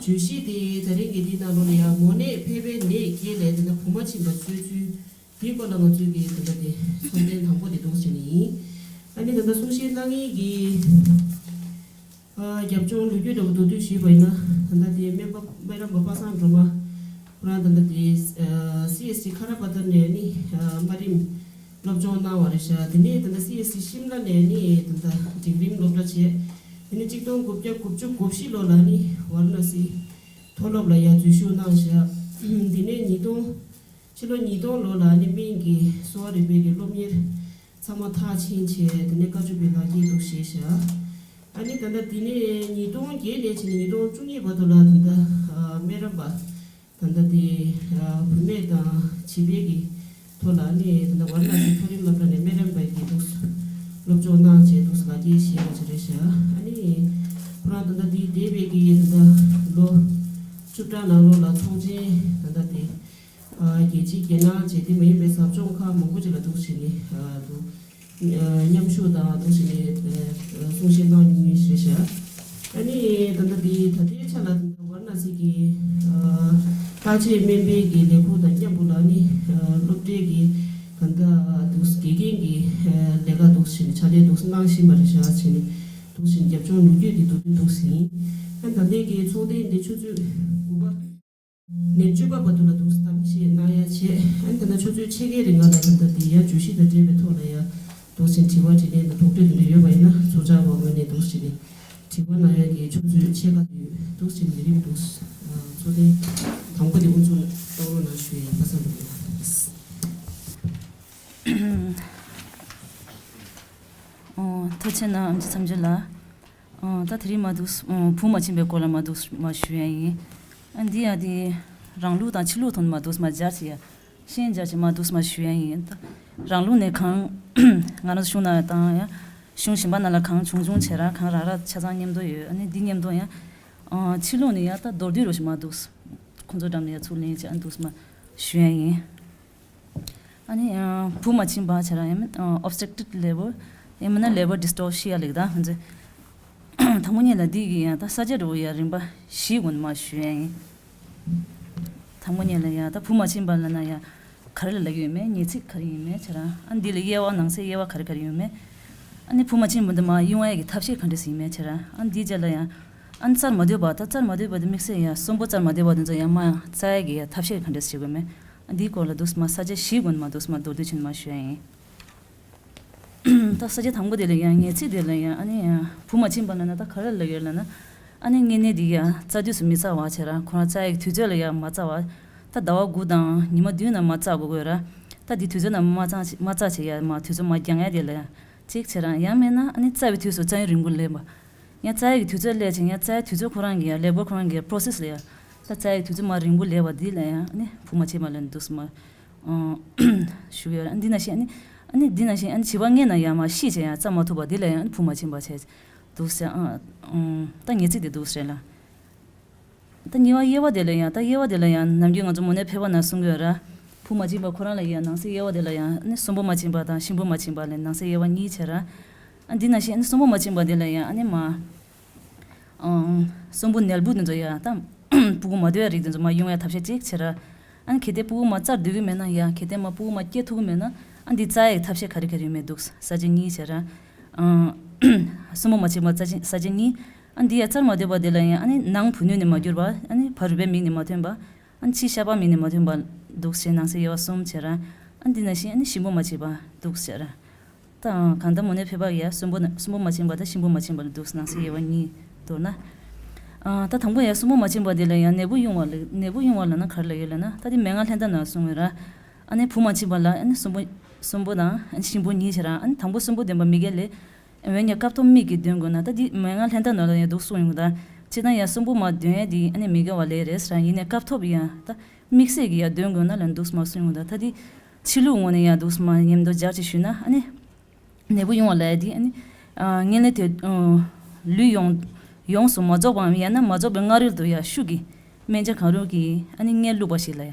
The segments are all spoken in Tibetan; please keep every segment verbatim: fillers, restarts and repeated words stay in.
བརྗོད་གཞི་དེ་ད་རིང་གི་འདི་ནང་ལོགས་ལ་ཡང་མོ་ནད་ཕལ་པའི་ནད་བརྒྱད་ལས་དེ་འདྲ་བུ་མ་ཕྱིན་པ་བཅོས་ཚུལ་དེའི་སྐོར་ལ་ང་ཚོས་ཀྱི་དེ་འདྲ་དེ་ཚོགས་ཐེངས་དང་པོ་དེ་འདུག་བྱས་ནས་ཡིན། ཨ་ནི་ད་ལྟ་གསུང་བཤད་གནང་མཁན་གྱི་ཨ་རྒྱབ་ལྗོངས་ལོ་རྒྱུས་འདྲ་བོ་མདོར་བསྡུས་ཞུས་པ་ཡིན་ན། ད་ལྟ་དེ་སྨན་པ་སྨན་རམས་པ་པ་སངས་སྒྲོལ་མ་ཁོ་རང་ད་ལྟ་དེ་ཨ་སི་ཨེས་ཊི་ཁ་ར་པ་ཏར་ནས་ནི་ཨ་དམའ་རིམ་སློབ་སྦྱོང་གནང་བ་རེད་ཤག་དེ་ནས་ད་ལྟ་སི་ཨེས་ཊི་ཤིམ་ལ་ནས་ནི་ད་ལྟ་འབྲིང་རིམ་སློབ་གྲྭ་བྱས། དེ་ནས་གཅིག་སྟོང་དགུ་བརྒྱ་དགུ་བཅུ་གོ་བཞི་ལོ་ལ་ནི་ཝཱ་ར་ཎ་སི་མཐོ་སློབ་ལ་ཡང་འཛུལ་ཞུགས་གནང་ཤག་དེ་ནས་ཉིས་སྟོང་ཕྱི་ལོ་ཉིས་སྟོང་ལོ་ལ་ནི་སྨན་གྱི་གསོ་བ་རིག་པའི་གི་སློབ་གཉེར་ཚང་མ་མཐར་ཕྱིན་བྱས། དེ་ནས་བཀའ་བཅུ་པའི་ལག་འཁྱེར་འདུག་བཞེས་ཤག་ཨ་ནི་ད་ལྟ་དེ་ནས་ཉིས་སྟོང་བརྒྱད་ནས་བྱས་ནས་ཉིས་སྟོང་བཅུ་གཉིས་བར་དུ་ལ་ད་ལྟ་ཨ་སྨན་རམས་པ་ད་ལྟ་དེ་ཨ་བུད་མེད་དང་བྱིས་པའི་གི་ཐོག་ལ་ནི་ད་ལྟ་ཝཱ་ར་ཎ་སི་མཐོ་རིམ་སློབ་གྲྭ་ནས་སྨན་རམས་པའི་གི་འདུག་སློབ་སྦྱོང་གནང་བྱས་འདུག་ལག་འཁྱེར་བཞེས་པ་ཅིག་རེད་ཤག་ཨ་ནི་ཁོ་རང་ད་ལྟ་དེ་འདས་པའི་གི་ད་ལྟ་ལོ་བཅུ་ཕྲག་ནང་ལོགས་ལ་ཚོགས་ཆེན་ད་ལྟ་དེ་ཨ་རྒྱལ་སྤྱིའི་རྒྱལ་ནང་བྱས་དེ་མ་ཡིན་པའི་ཟབ་སྦྱོང་ཁག་མང་པོ་ཅིག་ལ་འདུག་བྱས་ནས་ཨ་འདུག་ཨ་མཉམ་ཞུགས་དང་འདུག་བྱས་ནས་ཨ་གསུང་བཤད་གནང་མྱོང་ཡོད་ཞེས་བྱ། ཨ་ནི་ད་ལྟ་འདི་ད་ལྟའི་ཆ་ལ་ད་ལྟ་ཝཱ་ར་ཎ་སི་གི་ཨ་བརྟག་དཔྱད་སྨན་པའི་གི་ལས་ཁུངས་དང་མཉམ་པོ་ལ་ནི་ཨ་སློབ་གྲྭའི་གི་ད་ལྟ་འདུག་དགེ་རྒན་གྱི་ཨ་ལས་ཀ་འདུག་བྱས་ནས་ཕྱག་ལས་འདུག་གནང་བཞིན་པ་རེད་ཤག་བྱས་ནས་འདུག་བྱས་ནས་རྒྱབ་ལྗོངས་ལོ་རྒྱུས་འདི་འདུག་འདུག་ཟིན། ཨ་ད་ལྟའི་གི་ཚོགས་ཐེངས་འདི་ཆུ་ཚོད་དགུ་པ། ནས་བཅུ་པ་བར་དུ་ལ་འདུག་གཏམ་བཤད་གནང་ཡ་བྱས། ཨ་ནི་ད་ལྟ་ཆུ་ཚོད་ཕྱེད་ཀའི་རིང་ལ་ད་ལྟ་དེ་ཡང་བརྗོད་གཞི་དང་འབྲེལ་བའི་ཐོག་ལ་ཡང་འདུག་ཟིན་དྲི་བ་དྲིས་ལན་དང་དོགས་འདྲི་དེ་འདྲ་ཡོད་པ་ཡིན་ན་ཚོགས་བཅར་བ་ངོས་ནས་འདུག་ཟིན་དྲི་བ་གནང་ཡ་གི་ཆུ་ཚོད་ཕྱེད་ཀ་ཡོད་འདུག་ཟིན་ལས་རིམ་འདུག་ཚོགས་ཐེངས་དང་པོ་དེ་དབུ་འཛུགས་གཏོང་རོགས་གནང་ཞུ་ཡ་ཡིན་པ་བསམ་འདུག་ཨོ་ཐུགས་རྗེ་གནང་ཨམ་ཆི་མཚམས་སྦྱོར་ལགས། ཨོ་ད་དེ་རིང་མ་འདུག་ཨོ་བུ་མ་ཕྱིན་པའི་སྐོར་ལ་མ་འདུག་མ་ཞུ་ཡ་ཡིན། ཨ་འདི་ཡ་དེ་རང་ལུགས་དང་ཕྱི་ལུགས་དོན་མ་འདུག་མ་སྦྱར་ཅི་ཡ། ཤེས་སྦྱར་ཅི་མ་འདུག་མ་ཞུ་ཡ་ཡིན། ད་རང་ལུགས་ནས་གང་ང་རང་གཞུང་ནང་དང་ཡ་གཞུང་གཞན་པ་ནང་ལ་གང་བྱུང་བྱུང་བྱས་ར་གང་རག་རག་ཆ་ཚང་མཉམ་དུ་ཡོད། ཨ་ནི་འདི་མཉམ་དུ་ཡ་ཨོ་ཕྱི་ལུགས་ནས་ཡ་ད་མདོར་བསྡུས་རོ་ཞིག་མ་འདུག་ཁོང་ཚོ་འགྲམ་ནས་ཡ་ཚུར་ལེན་ཅི་ཨ་འདུག་མ་ཞུ་ཡ་ཡིན། ཨ་ནི་ཨ་བུ་མ་ཕྱིན་པ་བྱས་ར་ཡང་མིན་ཨ་obstructed labour ཡང་མིན་ན་labour dystocia ལེགས་ད་ཧན་ཚེ། དང་པོ་ཉིད་ལ་འདི་གི་ཡང་ད་ས་ཆ་འགྲོ་བའི་ཡང་རིམ་པ་བཞི་ཀུན་མ་ཞུ་ཡ་ཡིན། དང་པོ་ཉིད་ལ་ཡང་ད་བུ་མ་ཕྱིན་པ་ལ་ན་ཡང་ག་རེ་ལ་ལབ་ཡོད་མེད་ངེས་ཚིག་ག་རེ་ཡིན་མེད་བྱས་ར་ཨ་འདི་ལ་དབྱེ་བ་ནང་གསེས་དབྱེ་བ་ག་རེ་ག་རེ་ཡོད་མེད། ཨ་ནི་བུ་མ་ཕྱིན་པ་འདི་མ་དབྱུང་བ་ཡ་གི་ཐབས་ཤེས་ག་འདྲས་ཡིན་མེད་བྱས་ར་ཨ་འདི་རྗེས་ལ་ཡང་ཨ་ནི་རྩར་མ་སྡོད་པ་ད་རྩར་མ་སྡོད་པ་འདི་དམིགས་བསལ་ཡང་གསོན་པོ་རྩར་མ་སྡོད་པ་འདི་ཚོ་ཡང་མ་རྩ་ཡ་གི་ཡ་ཐབས་ཤེས་ག་འདྲས་བྱེད་དགོས་མེད། འདིའི་སྐོར་ལ་འདུག་སེ་མ་ས་ཆ་བཞི་ཀུན་མ་འདུག་སེ་མ་མདོར་བསྡུས་ཕྱིན་མ་ཞུ་ཡ་ཡིན། ད་ས་ཆ་དང་པོ་དེ་ལ་ཡང་ངེས་ཚིག་དེ་ལ་ཡང་ཨ་ནི་ཡང་བུ་མ་ཕྱིན་པ་ལ་ན་ད་ག་རེ་ལབ་ཡོད་ལབ་ན། ཨ་ནི་བསྙེན་གནས་འདི་ཡང་རྩ་དུས་སུ་མི་རྩ་བ་བྱས་ར་ཁོ་རང་རྩ་ཡག་དུས་ཚོད་ལ་ཡང་མ་རྩ་བ། ད་ཟླ་བ་དགུ་དང་ཉི་མ་བདུན་ན་མ་རྩ་དགོས་དགོས་ར། ད་འདི་དུས་ཚོད་ན་མ་རྩ་མ་རྩ་བྱས་ཡ་མ་དུས་ཚོད་མ་འགྱངས་ཡ་དེ་ལ་ཡང་གཅིག་བྱས་ར་ཡང་མེད་ན་ཨ་ནི་རྩ་བའི་དུས་སུ་རྩ་ཡུན་རིང་པོ་ལེན་པ། ཡང་རྩ་ཡག་གི་དུས་ཚོད་སླེབས་ཅིང་ཡང་རྩ་ཡག་དུས་ཚོད་ཁོ་རང་གི་ཡང་ལེ་བོར་ཁོ་རང་གི་process ལ་ཡང་ད་རྩ་ཡག་གི་དུས་ཚོད་མ་རིང་པོ་སླེབས་པ་འདི་ལ་ཡང་ནི་བུ་མ་ཕྱིན་པ་ལ་འདུག་སེ་མ་ཞུ་གི་ཡོད་རེད། འདི་ན་བཞིན་ཨ་ནི་ཨ་ནི་འདི་ན་བཞིན་ཨ་ནི་བྱིས་པ་མངལ་ན་ཡང་མ་ཤི་བྱས་ཡང་རྩ་མ་ཐུག་པ་འདི་ལ་ཡང་ཨ་ནི་བུ་མ་ཕྱིན་པ་བྱས་འདུག་སེ་ཨ་ད་ངེས་ཚིག་འདི་འདུག་སེ་རེད་ལ། ད་གཉིས་པ་དབྱེ་བ་དེ་ལ་ཡང་ད་དབྱེ་བ་དེ་ལ་ཡང་ནམ་རྒྱུན་ང་ཚོ་མོ་ནས་ཕེབས་པ་ན་གསུང་གི་ཡོད་ར། བུ་མ་ཕྱིན་པ་ཁོ་རང་ལ་ཡང་ནང་གསེས་དབྱེ་བ་དེ་ལ་ཡང་ནི་གསོན་པོ་མ་ཕྱིན་པ་དང་གཤིན་པོ་མ་ཕྱིན་པ་ལས་ནང་གསེས་དབྱེ་བ་གཉིས་བྱས་ར། ཨ་འདི་ན་བཞིན་ཨ་ནི་གསོན་པོ་མ་ཕྱིན་པ་དེ་ལ་ཡང་ཨ་ནི་མ། གསོན་པོ་ནལ་བུ་དེ་ཚོ་ཡང་ད་ཕྲུ་གུ་མ་སྡོད་ཡ་རིགས་དེ་ཚོ་མ་དབྱུང་ཡ་ཐབས་ཤེས་གཅིག་བྱས་ར། ཨ་ནི་གལ་ཏེ་ཕྲུ་གུ་མ་རྩར་སྡོད་ཀྱི་མེད་ན་ཡང་གལ་ཏེ་མ་ཕྲུ་གུ་མ་སྐྱེ་ཐུབ་ཀྱི་མེད་ན་ཨ་འདི་རྩ་ཡ་ཐབས་ཤེས་ག་རེ་ག་རེ་ཡོད་མེད་འདུག་ས་ཆ་གཉིས་བྱས་ར། གསོན་པོ་མ་ཕྱིན་པ་རྩ་ཆེན་ས་ཆ་གཉིས། ཨ་འདི་ཡ་རྩར་མ་སྡོད་པ་དེ་ལ་ཡང་ཨ་ནི་ནང་བུ་སྣོད་ནས་མ་གྱུར་པ་ཨ་ནི་ཕ་རོལ་པོའི་མིག་ནས་མ་ཐོན་པ། ཨ་ནི་ཕྱི་ཤ་པགས་མིག་ནས་མ་ཐོན་པ་འདུག་ཞེས་ནང་གསེས་དབྱེ་བ་གསུམ་བྱས་ར། ཨ་འདི་ན་བཞིན་ཨ་ནི་གཤིན་པོ་མ་ཕྱིན་པ་འདུག་ཟེར། ད་གང་ལྟར་མོ་ནས་ཕེབས་པ་ཡ་གསོན་པོ་ན་གསོན་པོ་མ་ཕྱིན་པ་དང་གཤིན་པོ་མ་ཕྱིན་པ་ལ་འདུག་ནང་གསེས་དབྱེ་བ་གཉིས་མདོར་ན། ད་དང་པོ་ཡ་གསོན་པོ་མ་ཕྱིན་པ་དེ་ལ་ཡང་ནད་འབུ་དབྱུང་བ་ལ་ནད་འབུ་དབྱུང་བ་ལ་ན་ག་རེ་ལབ་ཡོད་ལབ་ན་ད་དེ་མན་ངག་ལྷན་ཐབས་ནང་གསུངས་ཡོད་ར། ཨ་ནི་བུ་མ་ཕྱིན་པ་ལ་ཨ་ནི་གསོན་པོ་གསོན་པོ་དང་ཨ་ནི་གཤིན་པོ་གཉིས་བྱས་ར། ཨ་ནི་དང་པོ་གསོན་པོ་འདོན་པ་མི་དགེ་ལས། འོན་ཀྱང་སྐབས་ཐོག་མིག་གིས་འདོན་དགོས་ན་ད་འདི་མན་ངག་ལྷན་ཐབས་ནང་ལ་ཡང་འདུག་གསུངས་ཡོང་གི་ད། སྤྱིར་བཏང་ཡང་གསོན་པོ་མ་འདོན་ཡ་འདི་ཨ་ནི་མི་དགེ་བ་ལས་རེད་ཟེར། ཡིན་ནའི་སྐབས་ཐོག་ཡང་ད་དམིགས་བསལ་གྱི་ཡང་འདོན་དགོས་ན་ལ་འདུག་མ་གསུངས་ཡོང་གི་ད། ད་འདི་ཕྱི་ལུགས་ངོས་ནས་ཡང་འདུག་མ་ཉམས་མདོ་སྦྱར་ཅིག་ཞུས་ན་ཨ་ནི་ནད་འབུ་དབྱུང་བ་ལ་ཡ་འདི་ཨ་ནི་ངན་ལས་དེ་ལུས་ཡོངས་ཡོངས་སུ་མ་རྫོགས་པའམ་ཡང་ན་མ་རྫོགས་པའི་སྔ་རོལ་དུ་ཡང་ཤུགས་ཀྱིས་སྨན་ཆ་གང་རུང་གིས་ཨ་ནི་མངལ་བླུགས་པ་ཞིག་ལ་ཡ།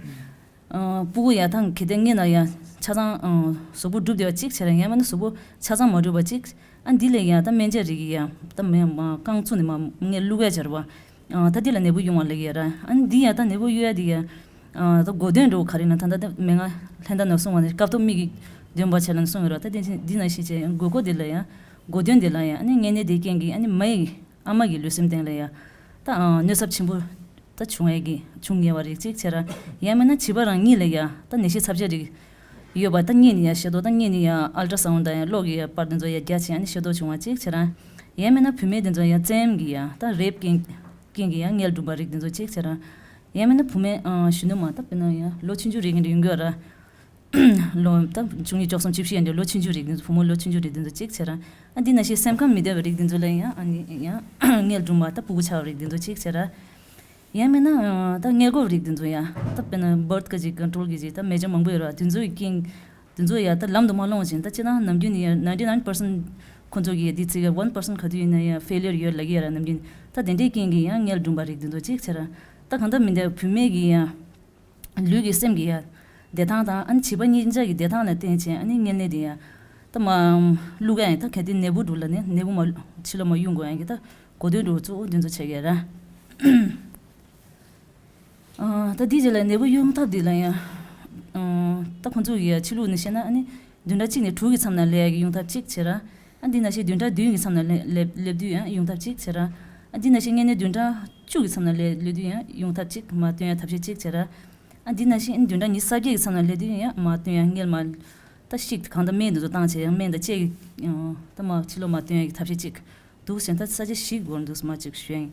ཨ་ཕྲུ་གུ་ཡར་ཐང་གི་དེ་སྔོན་ན་ཡང་ཆ་ཚང་ཨ་གཟུགས་པོ་གྲུབ་བསྡད་པ་གཅིག་བྱས་ར་ཡང་མིན་ན་གཟུགས་པོ་ཆ་ཚང་མ་གྲུབ་པ་གཅིག་ཨ་འདི་ལས་ཡང་ད་སྨན་དཔྱད་རིགས་ཀྱི་ཡང་ད་མེ་མ་རྐང་བཙུགས་ནས་མ་མངལ་བླུག་ཡ་སྦྱར་བ། ཨ་ད་འདི་ལ་ནད་འབུ་གཡུག་པ་ལབ་ཀྱི་ཡོད་ར། ཨ་ནི་འདི་ཡང་ད་ནད་འབུ་གཡུག་ཡ་འདི་ཡང་ཨ་ད་གོ་དོན་འདྲ་བོ་ག་རེ་ན། ད་ད་ད་མན་ངག་ལྷན་ཐབས་ནང་གསུངས་པ་ནི་སྐབས་ཐོབ་མིག་གིས་འདོན་པར་བྱ་ལབ་ནས་གསུངས་ཡོད་ར། ད་དེ་བཞིན་འདི་ནང་བཞིན་བྱས་གོ་གོ་འདི་ལ་ཡང་གོ་དོན་འདི་ལ་ཡང་ཨ་ནི་གཉན་ནད་འདིའི་རྐྱེན་གྱིས་ཨ་ནི་མ་ཡི་ཨ་མ་གི་ལུས་སེམས་སྟེང་ལ་ཡང་ད་ཨ་གནོད་ཚབས་ཆེན་པོ་ད་བྱུང་ཡས་ཀྱི་བྱུང་ངེས་པ་རིགས་གཅིག་བྱས་ར། ཡང་མིན་ན་བྱིས་པ་རང་ཉིད་ལ་ཡང་ད་ནད་གཞི་ཚབས་ཆེ་རིགས་ཡོད་པ་ད་གཉིད་ནི་ཡང་ཤེས་རྟོགས། ད་གཉིད་ནི་ཡང་ཨལ་ཏྲ་སའུན་ཌི་དང་ཡང་གློག་གི་ཡང་པར་དེ་ཚོ་ཡང་རྒྱག་བྱས་ཨ་ནི་ཤེས་རྟོགས་བྱུང་བ་གཅིག་བྱས་ར། ཡང་མིན་ན་བུད་མེད་དེ་ཚོ་ཡང་བཙན་གྱི་ཡང་ད་རེབ་རྐྱེན་རྐྱེན་གྱིས་ཡང་མངལ་སྦྲུམ་པ་རིགས་དེ་ཚོ་གཅིག་བྱས་ར། ཡང་མིན་ན་བུད་མེད་ཨ་གཞོན་ནུ་མ་ད་དཔེར་ན་ཡང་ལོ་ཆུང་ཆུང་རིགས་ཀྱི་ཡོང་གི་ཡོད་ར། ལོ་ད་བཅུ་གཉིས་བཅུ་གསུམ་བཅུ་བཞི་ཡན་དེ་ལོ་ཆུང་ཆུང་རིགས་དེ་ཚོ་བུ་མོ་ལོ་ཆུང་ཆུང་རིགས་དེ་ཚོ་གཅིག་བྱས་ར། ཨ་འདི་ནང་བཞིན་སེམས་ཁམས་མི་བདེ་བའི་རིགས་དེ་ཚོ་ལ་ཡང་ཨ་ནི་ཡང་མངལ་སྦྲུམ་པ་ད་ཕྲུ་གུ་ཆགས་པའི་རིགས་དེ་ཚོ་གཅིག་བྱས་ར། ཡང་མིན་ན་ཨ་ད་མངལ་སྒོ་རིགས་དེ་ཚོ་ཡང་ད་དཔེར་ན་བར་ཐི་ཀོན་ཊི་རོལ་གྱི་ཅིག་ད་མེ་ལྕེ་མང་པོ་ཡོད་ར། དེ་ཚོའི་རྐྱེན་དེ་ཚོ་ཡང་ད་ལམ་དུ་མ་ལྷོང་བཞིན་ད་སྤྱིར་བཏང་ནམ་རྒྱུན་ནི་ཡང་ninety nine percent ཁོ་ཚོ་གི་འདི་ཚིག་གི་one percent ག་དུས་ཡིན་ན་ཡང་ཕེ་ལི་ཡར་ཡོད་ལབ་ཀྱི་ཡོད་ར། ནམ་རྒྱུན་ད་དེ་འདྲའི་རྐྱེན་གྱིས་ཡང་མངལ་སྦྲུམ་པ་རིགས་དེ་ཚོ་གཅིག་བྱས་ར། ད་གང་ལྟར་མི་འདྲ་བུད་མེད་ཀྱི་ཡང་ལུས་ཀྱི་སེམས་ཀྱི་ཡང་བདེ་ཐང་དང་ཨ་ནི་བྱིས་པ་གཉིས་ཆ་གི་བདེ་ཐང་ལ་བརྟེན་བྱས་ཨ་ནི་མངལ་ནད་དེ་ཡང་ད་མ་བླུག་ཡ་ཡང་ད་གལ་ཏེ་ནད་འབུ་འདྲ་བོ་ལ་ནི་ནད་འབུ་མ་ཕྱི་ལོགས་མ་གཡུག་དགོས་ཡ་གི་ད་གོ་དོན་འདྲ་བོ་གཙོ་བོ་དེ་ཚོ་བྱེད་ཀྱི་ཡོད་ར། ཨ་ད་འདིའི་རྗེས་ལ་ནད་འབུ་གཡུག་ཐབས་འདི་ལ་ཡང་ཨ་ད་ཁོང་ཚོ་གི་ཡ་ཕྱི་ལུགས་ནས་བཤད་ན་ཨ་ནི་བདུན་ཕྲག་གཅིག་ནས་དྲུག་གི་མཚམས་ན་སླེབས་ཡ་གི་གཡུག་ཐབས་གཅིག་བྱེད་ར། ཨ་འདི་ནང་བཞིན་བདུན་ཕྲག་བདུན་གྱི་མཚམས་ན་སླེབས་སླེབས་སླེབས་དུས་ཡང་གཡུག་ཐབས་གཅིག་བྱེད་ར། ཨ་འདི་ནང་བཞིན་མངལ་ནད་བདུན་ཕྲག་བཅུ་གི་མཚམས་ན་སླེབས་སླེབས་དུས་ཡང་གཡུག་ཐབས་གཅིག་མར་བཏོན་ཡ་ཐབས་ཤེས་གཅིག་བྱེད་ར། ཨ་འདི་ནང་བཞིན་བདུན་ཕྲག་ཉི་ཤུ་རྩ་བརྒྱད་ཀྱི་མཚམས་ན་སླེབས་དུས་ཡང་མར་བཏོན་ཡ་མངལ་མ་ད་ཤིག་གང་ལྟར་སྨན་འདི་ཚོ་བཏང་བྱས་ཡང་སྨན་དང་བཅས་ཀྱི་ད་མར་ཕྱི་ལོགས་མར་བཏོན་ཡ་གི་ཐབས་ཤེས་གཅིག་འདུག་ཟེར། ད་ས་ཆ་བཞི་སྐོར་འདུག་སྨ་གཅིག་ཞུ་ཡིན།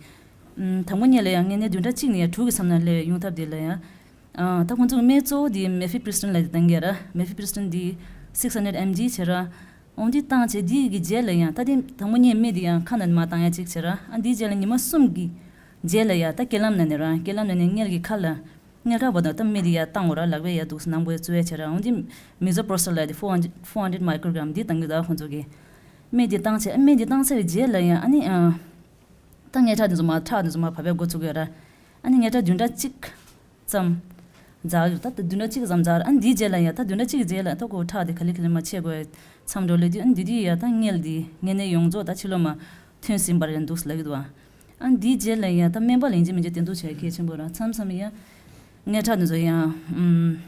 ཨམ་དང་པོ་ཉིད་ལ་ཡང་མངལ་ནད་བདུན་ཕྲག་གཅིག་ནས་ཡང་དྲུག་གི་མཚམས་ན་སླེབས་ཡོང་ཐབས་དེ་ལ་ཡང་། ཨ་ད་ཁོང་ཚོ་གི་སྨན་གཙོ་བོ་དེ་མེ་ཕི་པི་རི་སི་ཊིན་ལབ་དེ་བཏང་གི་ར། མེ་ཕི་པི་རི་སི་ཊིན་དེ་six hundred M G བྱེད་ར། འོང་དེ་བཏང་བྱས་དེ་གི་རྗེས་ལ་ཡང་ད་དེ་དང་པོ་ཉིད་སྨན་དེ་ཡང་ཁ་ནང་མ་བཏང་ཡ་གཅིག་བྱེད་ར། ཨ་དེའི་རྗེས་ལ་ཉི་མ་གསུམ་གི་རྗེས་ལ་ཡང་ད་རྐྱེན་ལམ་ནང་ནས་ར། རྐྱེན་ལམ་ནང་ནས་མངལ་གྱི་ཁ་ལ། མངལ་ཁ་བར་དུ་ད་སྨན་དེ་ཡར་བཏང་དགོས་ར། ལག་པས་ཡར་འདུག་སེ་ནང་པོའི་བཙུགས་ཡ་བྱེད་ར། འོན་ཏེ་མེ་ཛོ་པོ་རོ་སི་ཊོལ་ལབ་དེ་four hundred four hundred microgram འདི་བཏང་གི་འདུག་ཁོང་ཚོ་གིས། སྨན་དེ་བཏང་བྱས་སྨན་དེ་བཏང་ཚར་བའི་རྗེས་ལ་ཡང་ཨ་ནི་ཨ་ད་མངལ་ཁྲག་དེ་ཚོ་མར་ཁྲག་དེ་ཚོ་མར་བབས་པའི་འགོ་ཚུགས་ཡོད་ར། ཨ་ནི་མངལ་ཁྲག་བདུན་ཕྲག་གཅིག་ཙམ་འཛག་ཡོད། ད་བདུན་ཕྲག་གཅིག་ཙམ་འཛག་ར། ཨ་ནི་དེའི་རྗེས་ལ་ཡང་ད་བདུན་ཕྲག་གཅིག་གི་རྗེས་ལ་ད་ཁོ་ཁྲག་དེ་ག་ལེ་ག་ལེ་མར་ཆད་དགོས་མཚམས་འགྲོ་ལེ་དུས་ཨ་ནི་དེ་དུས་ཡང་ད་མངལ་དེ་མངལ་ནད་ཡོངས་རྫོགས་ད་ཕྱི་ལོགས་མར་ཐོན་ཟིན་པ་རེད་འདུག་ལབ་ཀྱི་འདུག་ཨ། ཨ་ནི་དེའི་རྗེས་ལ་ཡང་ད་སྨན་པ་ལ་ཡིན་གཅིག་མིན་གཅིག་བསྟེན་གཏུག་བྱེད་གལ་ཆེན་པོ་ར། མཚམས་མཚམས་ཡང་མངལ་ཁྲག་འདི་ཚོ་ཡང་ཨུམ་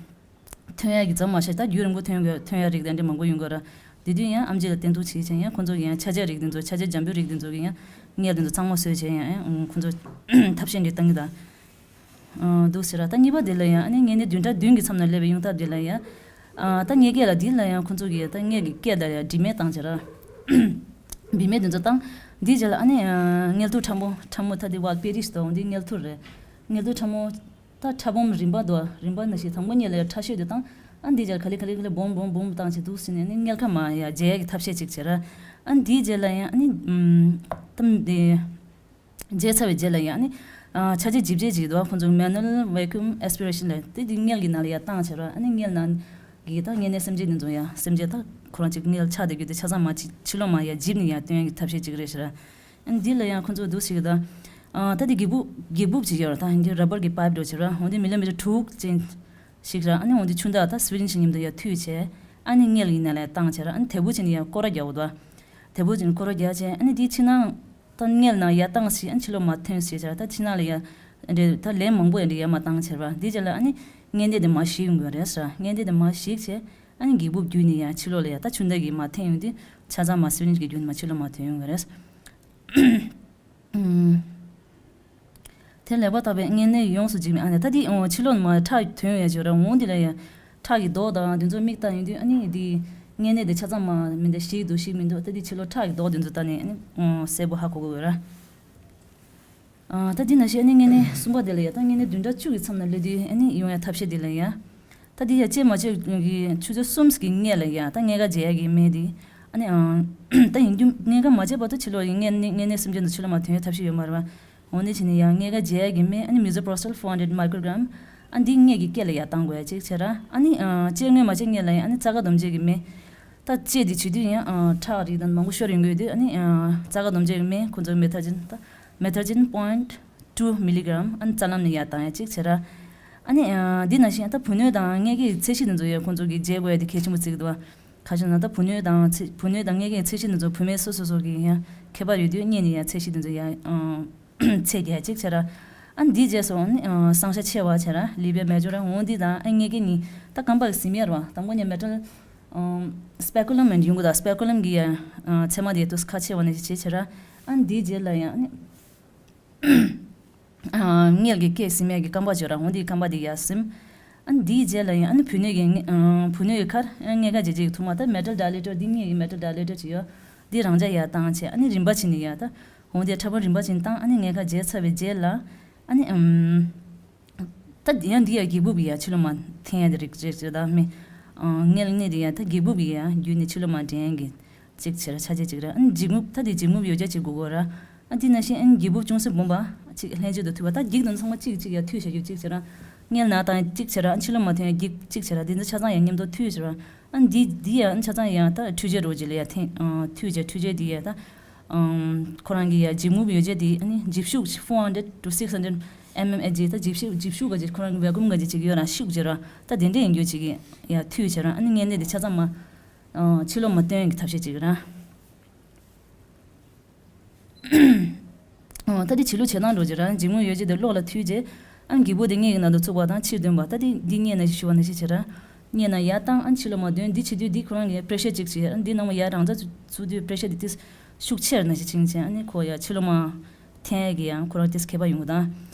ཐོན་ཡ་གི་ཙམ་མ་ཤེས་ད་རྒྱུན་རིང་པོ་ཐོན་དགོས་ཐོན་ཡ་རིགས་དེ་འདྲ་མང་པོ་ཡོང་གི་ར། དེ་དུས་ཡང་ཨེམ་ཆི་ལ་བསྟེན་གཏུག་བྱེད་བྱས་ཡང་ཁོང་ཚོ་གི་ཡང་ཆ་བྱད་རིགས་དེ་ཚོ་ཆ་བྱད་འཇམ་པོའི་རིགས་དེ་ཚོ་གི་ཡང་མངལ་དེ་ཚོ་གཙང་མ་བཟོས་བྱས་ཡང་ཨེ་ཁོང་ཚོ་ཐབས་ཤེས་འདི་བཏང་གི་ད། ཨ་འདུག་ཟེར་ར། ད་གཉིས་པ་དེ་ལ་ཡང་ཨ་ནི་མངལ་ནད་བདུན་ཕྲག་བདུན་གྱི་མཚམས་ན་སླེབས་པའི་ཡོང་ཐབས་དེ་ལ་ཡང་། ཨ་ད་མངལ་སྐེད་ལ་དེ་ལ་ཡང་ཁོང་ཚོ་གིས་ད་མངལ་གྱི་སྐེད་ལ་ཡང་འབྲི་སྨན་བཏང་བྱས་ར། འབྲི་སྨན་དེ་ཚོ་བཏང་། དེའི་རྗེས་ལ་ཨ་ནི་ཨ་མངལ་ཐུར་ཕྲ་མོ་ཕྲ་མོ་ད་དེ་ཝལ་པེ་རིས་དང་འདི་མངལ་ཐུར་རེད། མངལ་ཐུར་ཕྲ་མོ་ད་ཕྲ་སྦོམ་རིམ་པ་དང་རིམ་པ་ནང་བཞིན་དང་པོ་ཉིད་ལ་ཡང་ཕྲ་ཤོས་དེ་བཏང་། ཨ་འདིའི་རྗེས་ལ་ག་ལེ་ག་ལེ་ག་ལེ་སྦོམ་སྦོམ་སྦོམ་བཏང་བྱས་འདུག་ཟེར་ནས་ཨ་ནི་མངལ་ཁ་མར་ཡང་འཇལ་ཡ་གི་ཐབས་ཤེས་ཅིག་བྱས་ར། ཨ་འདིའི་རྗེས་ལ་ཡང་ཨ་ནི་ཨམ་ད་དེ། བརྗེ་ཚར་བའི་རྗེས་ལ་ཡང་ནི། ཨ་ཆ་བྱད་འཇིབ་བྱེད་ཅིག་འདུག་ཁོང་ཚོ་manual vacuum aspiration ལབ་དེ་དེ་མངལ་གྱི་ནང་ལ་ཡར་བཏང་བྱས་ར། ཨ་ནི་མངལ་ནང་གི་ད་མངལ་ནད་སེམས་ཅན་དེ་ཚོ་ཡང་སེམས་ཅན་ད་ཁོ་རང་ཅིག་མངལ་ཆགས་བསྡད་རྒྱུ་དེ་ཆ་ཚང་མ་ཕྱི་ཕྱི་ལོགས་མར་ཡར་འཇིབ་ནས་ཡར་བཏོན་ཡག་གི་ཐབས་ཤེས་ཅིག་རེད་ཟེར། ཨ་ནི་འདི་ལ་ཡང་ཁོང་ཚོ་འདུག་ཞིག་ད། ཨ་ད་དེ་སྒྱེ་སྦུག་སྒྱེ་སྦུག་ཅིག་ཡོད་ར། ད་འདི་ར་བར་གྱི་པའིབ་འདྲ་བྱས་ར། འོན་ཏེ་མི་ལི་མི་ཊར་དྲུག་ཅན་ཞིག་ར། ཨ་ནི་འོན་ཏེ་ཆུ་འདག་ད་སི་རིན་ཇི་མཉམ་དུ་ཡར་མཐུད་བྱས། ཨ་ནི་མངལ་གྱི་ནང་ལ་ཡར་བཏང་བྱས་ར། ཨ་ནི་དལ་བུ་བྱས་ནས་ཡར་སྐོར་ར་རྒྱག་དགོས་འདུག་དལ་བུ་བྱས་ནས་སྐོར་ར་རྒྱག་བྱས་ཨ་ནི་དེའི་ཕྱི་ནང་། ད་མངལ་ནང་ཡར་བཏང་ཞིག་ཨ་ཕྱི་ལོགས་མར་ཐོན་ཞིག་བྱས་ད་ཕྱི་ནང་ལ་ཡར་འདྲེ་ད་ལན་མང་པོ་ཡར་འདྲེ་ཡར་མར་བཏང་བྱས་པ་འདི་རྗེས་ལ་ཨ་ནི་མངལ་ནད་དེ་མར་ཞིག་ཡོང་གི་རེད་ཟེར། མངལ་ནད་དེ་མར་ཞིག་བྱས་ཨ་ནི་སྒྱེ་སྦུག་བརྒྱུད་ནས་ཡར་ཕྱི་ལོགས་ལ་ཡར་ད་ཆུ་འདག་གིས་མར་འཐེན་ཡོང་དུས་ཆ་ཚང་མར་སི་རིན་ཇི་གི་བརྒྱུད་ནས་མར་ཕྱི་ལོགས་མར་ཐོན་ཡོང་གི་རེད། ཨུམ། དེ་ལེགས་པར་བརྟགས་པས་མངལ་ནད་ཡོངས་སུ་འཇིག་མིན། ཨ་ནི་ད་འདི་ཨོ་ཕྱི་ལོགས་ནས་མར་ཁྲག་ཐོན་ཡོང་ཡ་ཅིག་ཡོད་ར། འོང་འདི་ལ་ཡ་ཁྲག་གི་མདོག་དང་འདི་ཚོ་མིག་ལྟ་ཡོང་དུས་ཨ་ནི་འདི་མངལ་ནད་དེ་ཆ་ཚང་མ་མི་འདྲ་ཞིག་འདུག་ཞིག་མི་འདུག་ད་འདི་ཕྱི་ལོགས་ཁྲག་གི་མདོག་འདི་ཚོ་ལྟ་ནས་ཨ་ནི་ཨོ་གསལ་པོ་ཧ་གོ་གི་ཡོད་ར། ཨ་ད་འདི་ནང་བཞིན་ཨ་ནི་མངལ་ནད་གསུམ་པ་དེ་ལ་ཡ་ད་མངལ་ནད་བདུན་ཕྲག་བཅུ་གི་མཚམས་ན་སླེབས་དུས་ཨ་ནི་ཡོང་ཡ་ཐབས་ཤེས་དེ་ལ་ཡ། ད་འདི་ཡ་བཅད་མ་བཅད་ཀྱི་ཆུ་ཚོད་གསུམ་གྱི་སྔས་ལ་ཡ་ད་མངལ་ཁ་འབྱེད་ཡ་གི་སྨན་དེ། ཨ་ནི་ཨ་ད་ཡིན་རྒྱུ་མངལ་ཁ་མ་འབྱེད་བར་དུ་ཕྱི་ལོགས་ཡིན་མངལ་ནད་མངལ་ནད་སེམས་ཅན་དང་ཕྱི་ལོགས་མར་ཐོན་ཡ་ཐབས་ཤེས་ཡོད་མ་རེད་བ། འོ་ནི་བྱས་ནས་ཡང་མངལ་ཁ་འབྱེད་ཡ་གི་སྨན་ཨ་ནི་misoprostol four hundred microgram། ཨ་འདི་མངལ་གྱི་སྐེད་ལ་ཡར་བཏང་དགོས་ཡ་གཅིག་བྱས་ར། ཨ་ནི་ཨ་བཅད་མངལ་མ་བཅད་སྔས་ལ་ཡང་ཨ་ནི་རྩ་ཁ་སྡོམ་བྱེད་ཀྱི་སྨན། ད་བཅད་དེ་བྱེད་དུས་ཡང་ཨ་ཁྲག་རིགས་དང་མང་པོ་ཤོར་ཡོང་གི་ཡོད་དུས་ཨ་ནི་ཨ་རྩ་ཁ་སྡོམ་བྱེད་ཀྱི་སྨན་ཁོ་ཚོ་methergine ད་methergine point two milligram ཨ་ནི་རྩ་ལམ་ནས་ཡར་བཏང་ཡ་གཅིག་བྱས་ར། ཨ་ནི་ཨ་འདི་ནང་བཞིན་ད་བུ་སྣོད་དང་མངལ་སྐེའི་ཚད་གཞི་དེ་ཚོ་ཡང་ཁོ་ཚོ་གིས་འཇལ་དགོས་ཡ་དེ་གལ་ཆེན་པོ་བརྩི་གི་འདུག་བ། ག་ཅི་ན་ད་བུ་སྣོད་དང་ཚད་བུ་སྣོད་དང་མངལ་སྐེའི་ཚད་གཞི་དེ་ཚོ་བུད་མེད་སོ་སོ་སོ་གི་ཡང་ཁྱད་པར་ཡོད་དུས་མངལ་ནས་ཡང་ཚད་གཞི་དེ་ཚོ་ཡང་ཨ། ཚད་བརྒྱད་ཅིག་བྱས་ར། ཨ་འདིའི་རྗེས་སུ་ཨ་ནི་ཨ་སྲང་ཤ་ཆེ་བ་བྱས་ར། ལི་བའི་མེ་ཇོ་ར་འོང་འདི་དང་ཨ་ངེད་ཀྱི་ནི་ད་རྐང་པ་གི་ཟིན་ཡར་བ་དང་པོ་ནས་མེ་ཊལ་སྤེ་ཀུ་ལམ་མེན་ཡོང་གི་ད་སྤེ་ཀུ་ལམ་གི་ཡ་ཨ་ཚད་མ་དེ་དུས་ཁ་ཆེ་བ་ནས་ཅིག་བྱས་ར། ཨ་འདིའི་རྗེས་ལ་ཡང་ཨ་ནི། ཨ་མངལ་གྱི་སྐེ་ཟིན་མའི་གི་རྐང་པ་བྱོས་ར། འོ་འདིའི་རྐང་པ་འདི་ཡར་ཟིན། ཨ་ནི་འདིའི་རྗེས་ལ་ཡང་ཨ་ནི་བུ་སྣོད་ཀྱི་ཨ་བུ་སྣོད་ཀྱི་ཁར་ཨ་མངལ་ཁ་འབྱེད་བྱེད་ཀྱི་ཐུར་མ་ད་མེ་ཊལ་ཌའི་ལེ་ཊར་འདི་མངལ་གྱི་མེ་ཊལ་ཌའི་ལེ་ཊར་ཅིག་ཡོད། འདི་རང་འཇགས་ཡར་བཏང་བྱས་ཨ་ནི་རིམ་པ་བྱས་ནས་ཡར་ད། འོ་འདི་ཕྲ་ཕུང་རིམ་པ་བྱས་ནས་བཏང་ཨ་ནི་མངལ་ཁ་འབྱེད་ཚར་བའི་རྗེས་ལ་ཨ་ནི་ཨམ། ད་ཡང་འདི་ཡང་སྒྱེད་འབུབ་ཀྱི་ཡང་ཕྱི་ལོགས་མར་འཐེན་ཡ་དེ་རིགས་རེད་ཅེས་ད་མི། ཨ་མངལ་གནས་དེ་ཡང་ད་སྒྱེད་འབུབ་ཀྱི་ཡང་བརྒྱུད་ནས་ཕྱི་ལོགས་མར་འདྲེན་གྱི་གཅིག་བྱས་ར་ཆ་བྱད་གཅིག་ར། ཨ་ནི་སྒྱེད་འབུབ་ད་དེ་སྒྱེད་འབུབ་ཡོ་བྱད་ཅིག་དགོས་གོ་ར། ཨ་དེ་ནང་བཞིན་ཨ་ནི་སྒྱེད་འབུབ་ཅུང་ཟད་སྦོམ་པ་ཅིག་ལྷན་ཅིག་ཏུ་མཐུད་པ་ད་སྒྱེད་དང་ཚང་མ་གཅིག་གཅིག་ཡར་མཐུད་བྱ་རྒྱུ་གཅིག་བྱས་ར། མངལ་ནང་དང་གཅིག་བྱས་ར། ཨ་ཕྱི་ལོགས་མར་འཐེན་ཡང་སྒྱེད་གཅིག་བྱས་ར། དེ་ཚོ་ཆ་ཚང་ཡང་མཉམ་དུ་མཐུད་བྱས་ར། ཨ་འདི་འདི་ཡང་ཆ་ཚང་ཡང་ད་འཕྲུལ་ཆས་རོ་ཇི་ལ་ཡང་འཐེན་ཨ་མཐུད་བྱས་འཕྲུལ་ཆས་འདི་ཡང་ད་ཨམ་ཁོ་རང་གི་ཡང་སྒྱེད་འབུབ་ཡོ་བྱད་འདི་ཨ་ནི་འཇིབ་ཤུགས་four hundred to six hundred mm ཨེ་ཇི་ད་འཇིབ་ཤུགས་འཇིབ་ཤུགས་ག་ཅིག་ཁོ་རང་གི་བེ་ཀུམ་ག་ཅིག་ཅིག་ཡོད་ར་ཤུགས་ཅིག་ར། ད་དེ་འདྲ་ཡིན་རྒྱུ་ཅིག་གི་ཡང་མཐུད་བྱས་ར། ཨ་ནི་མངལ་གནས་འདི་ཆ་ཚང་མ་ཨ་ཕྱི་ལོགས་མར་བཏོན་གྱི་ཐབས་ཤེས་ཅིག་ར། ཨ་ད་དེ་བྱེད་ལུགས་བྱེད་སྟངས་འགྲོ་རྒྱུ་ར། སྒྱེད་འབུབ་ཡོ་བྱད་དེ་གློག་ལ་མཐུད་རྗེས་ཨ་སྒྱེད་འབུབ་དེ་མངལ་གྱི་ནང་དུ་བཙུགས་པ་དང་ཕྱིར་འདོན་པ། ད་དེ་འདི་མངལ་ནང་བཞིན་ཞུ་བ་ནང་བཞིན་བྱེད་ར། མངལ་ནང་ཡར་བཏང་ཨ་ཕྱི་ལོགས་མར་འདོན། འདི་བྱེད་དུས་འདི་ཁོ་རང་གི་པེ་རེ་ཤར་གཅིག་བྱེད། ཨ་འདི་ནང་མ་ཡར་རང་འཇགས་བཙུགས་དུས་པེ་རེ་ཤར་དེ་ཏིས་ཤུགས་ཆེར་ནང་བཞིན་ཕྱིན་བྱས་ཨ་ནི་ཁོ་ཡར་ཕྱི་ལོགས་མར་འཐེན་ཡས་ཀྱི་ཡང་ཁོ་རང་ཏིས་ཁྱད་པར་ཡོང་གི་དང་།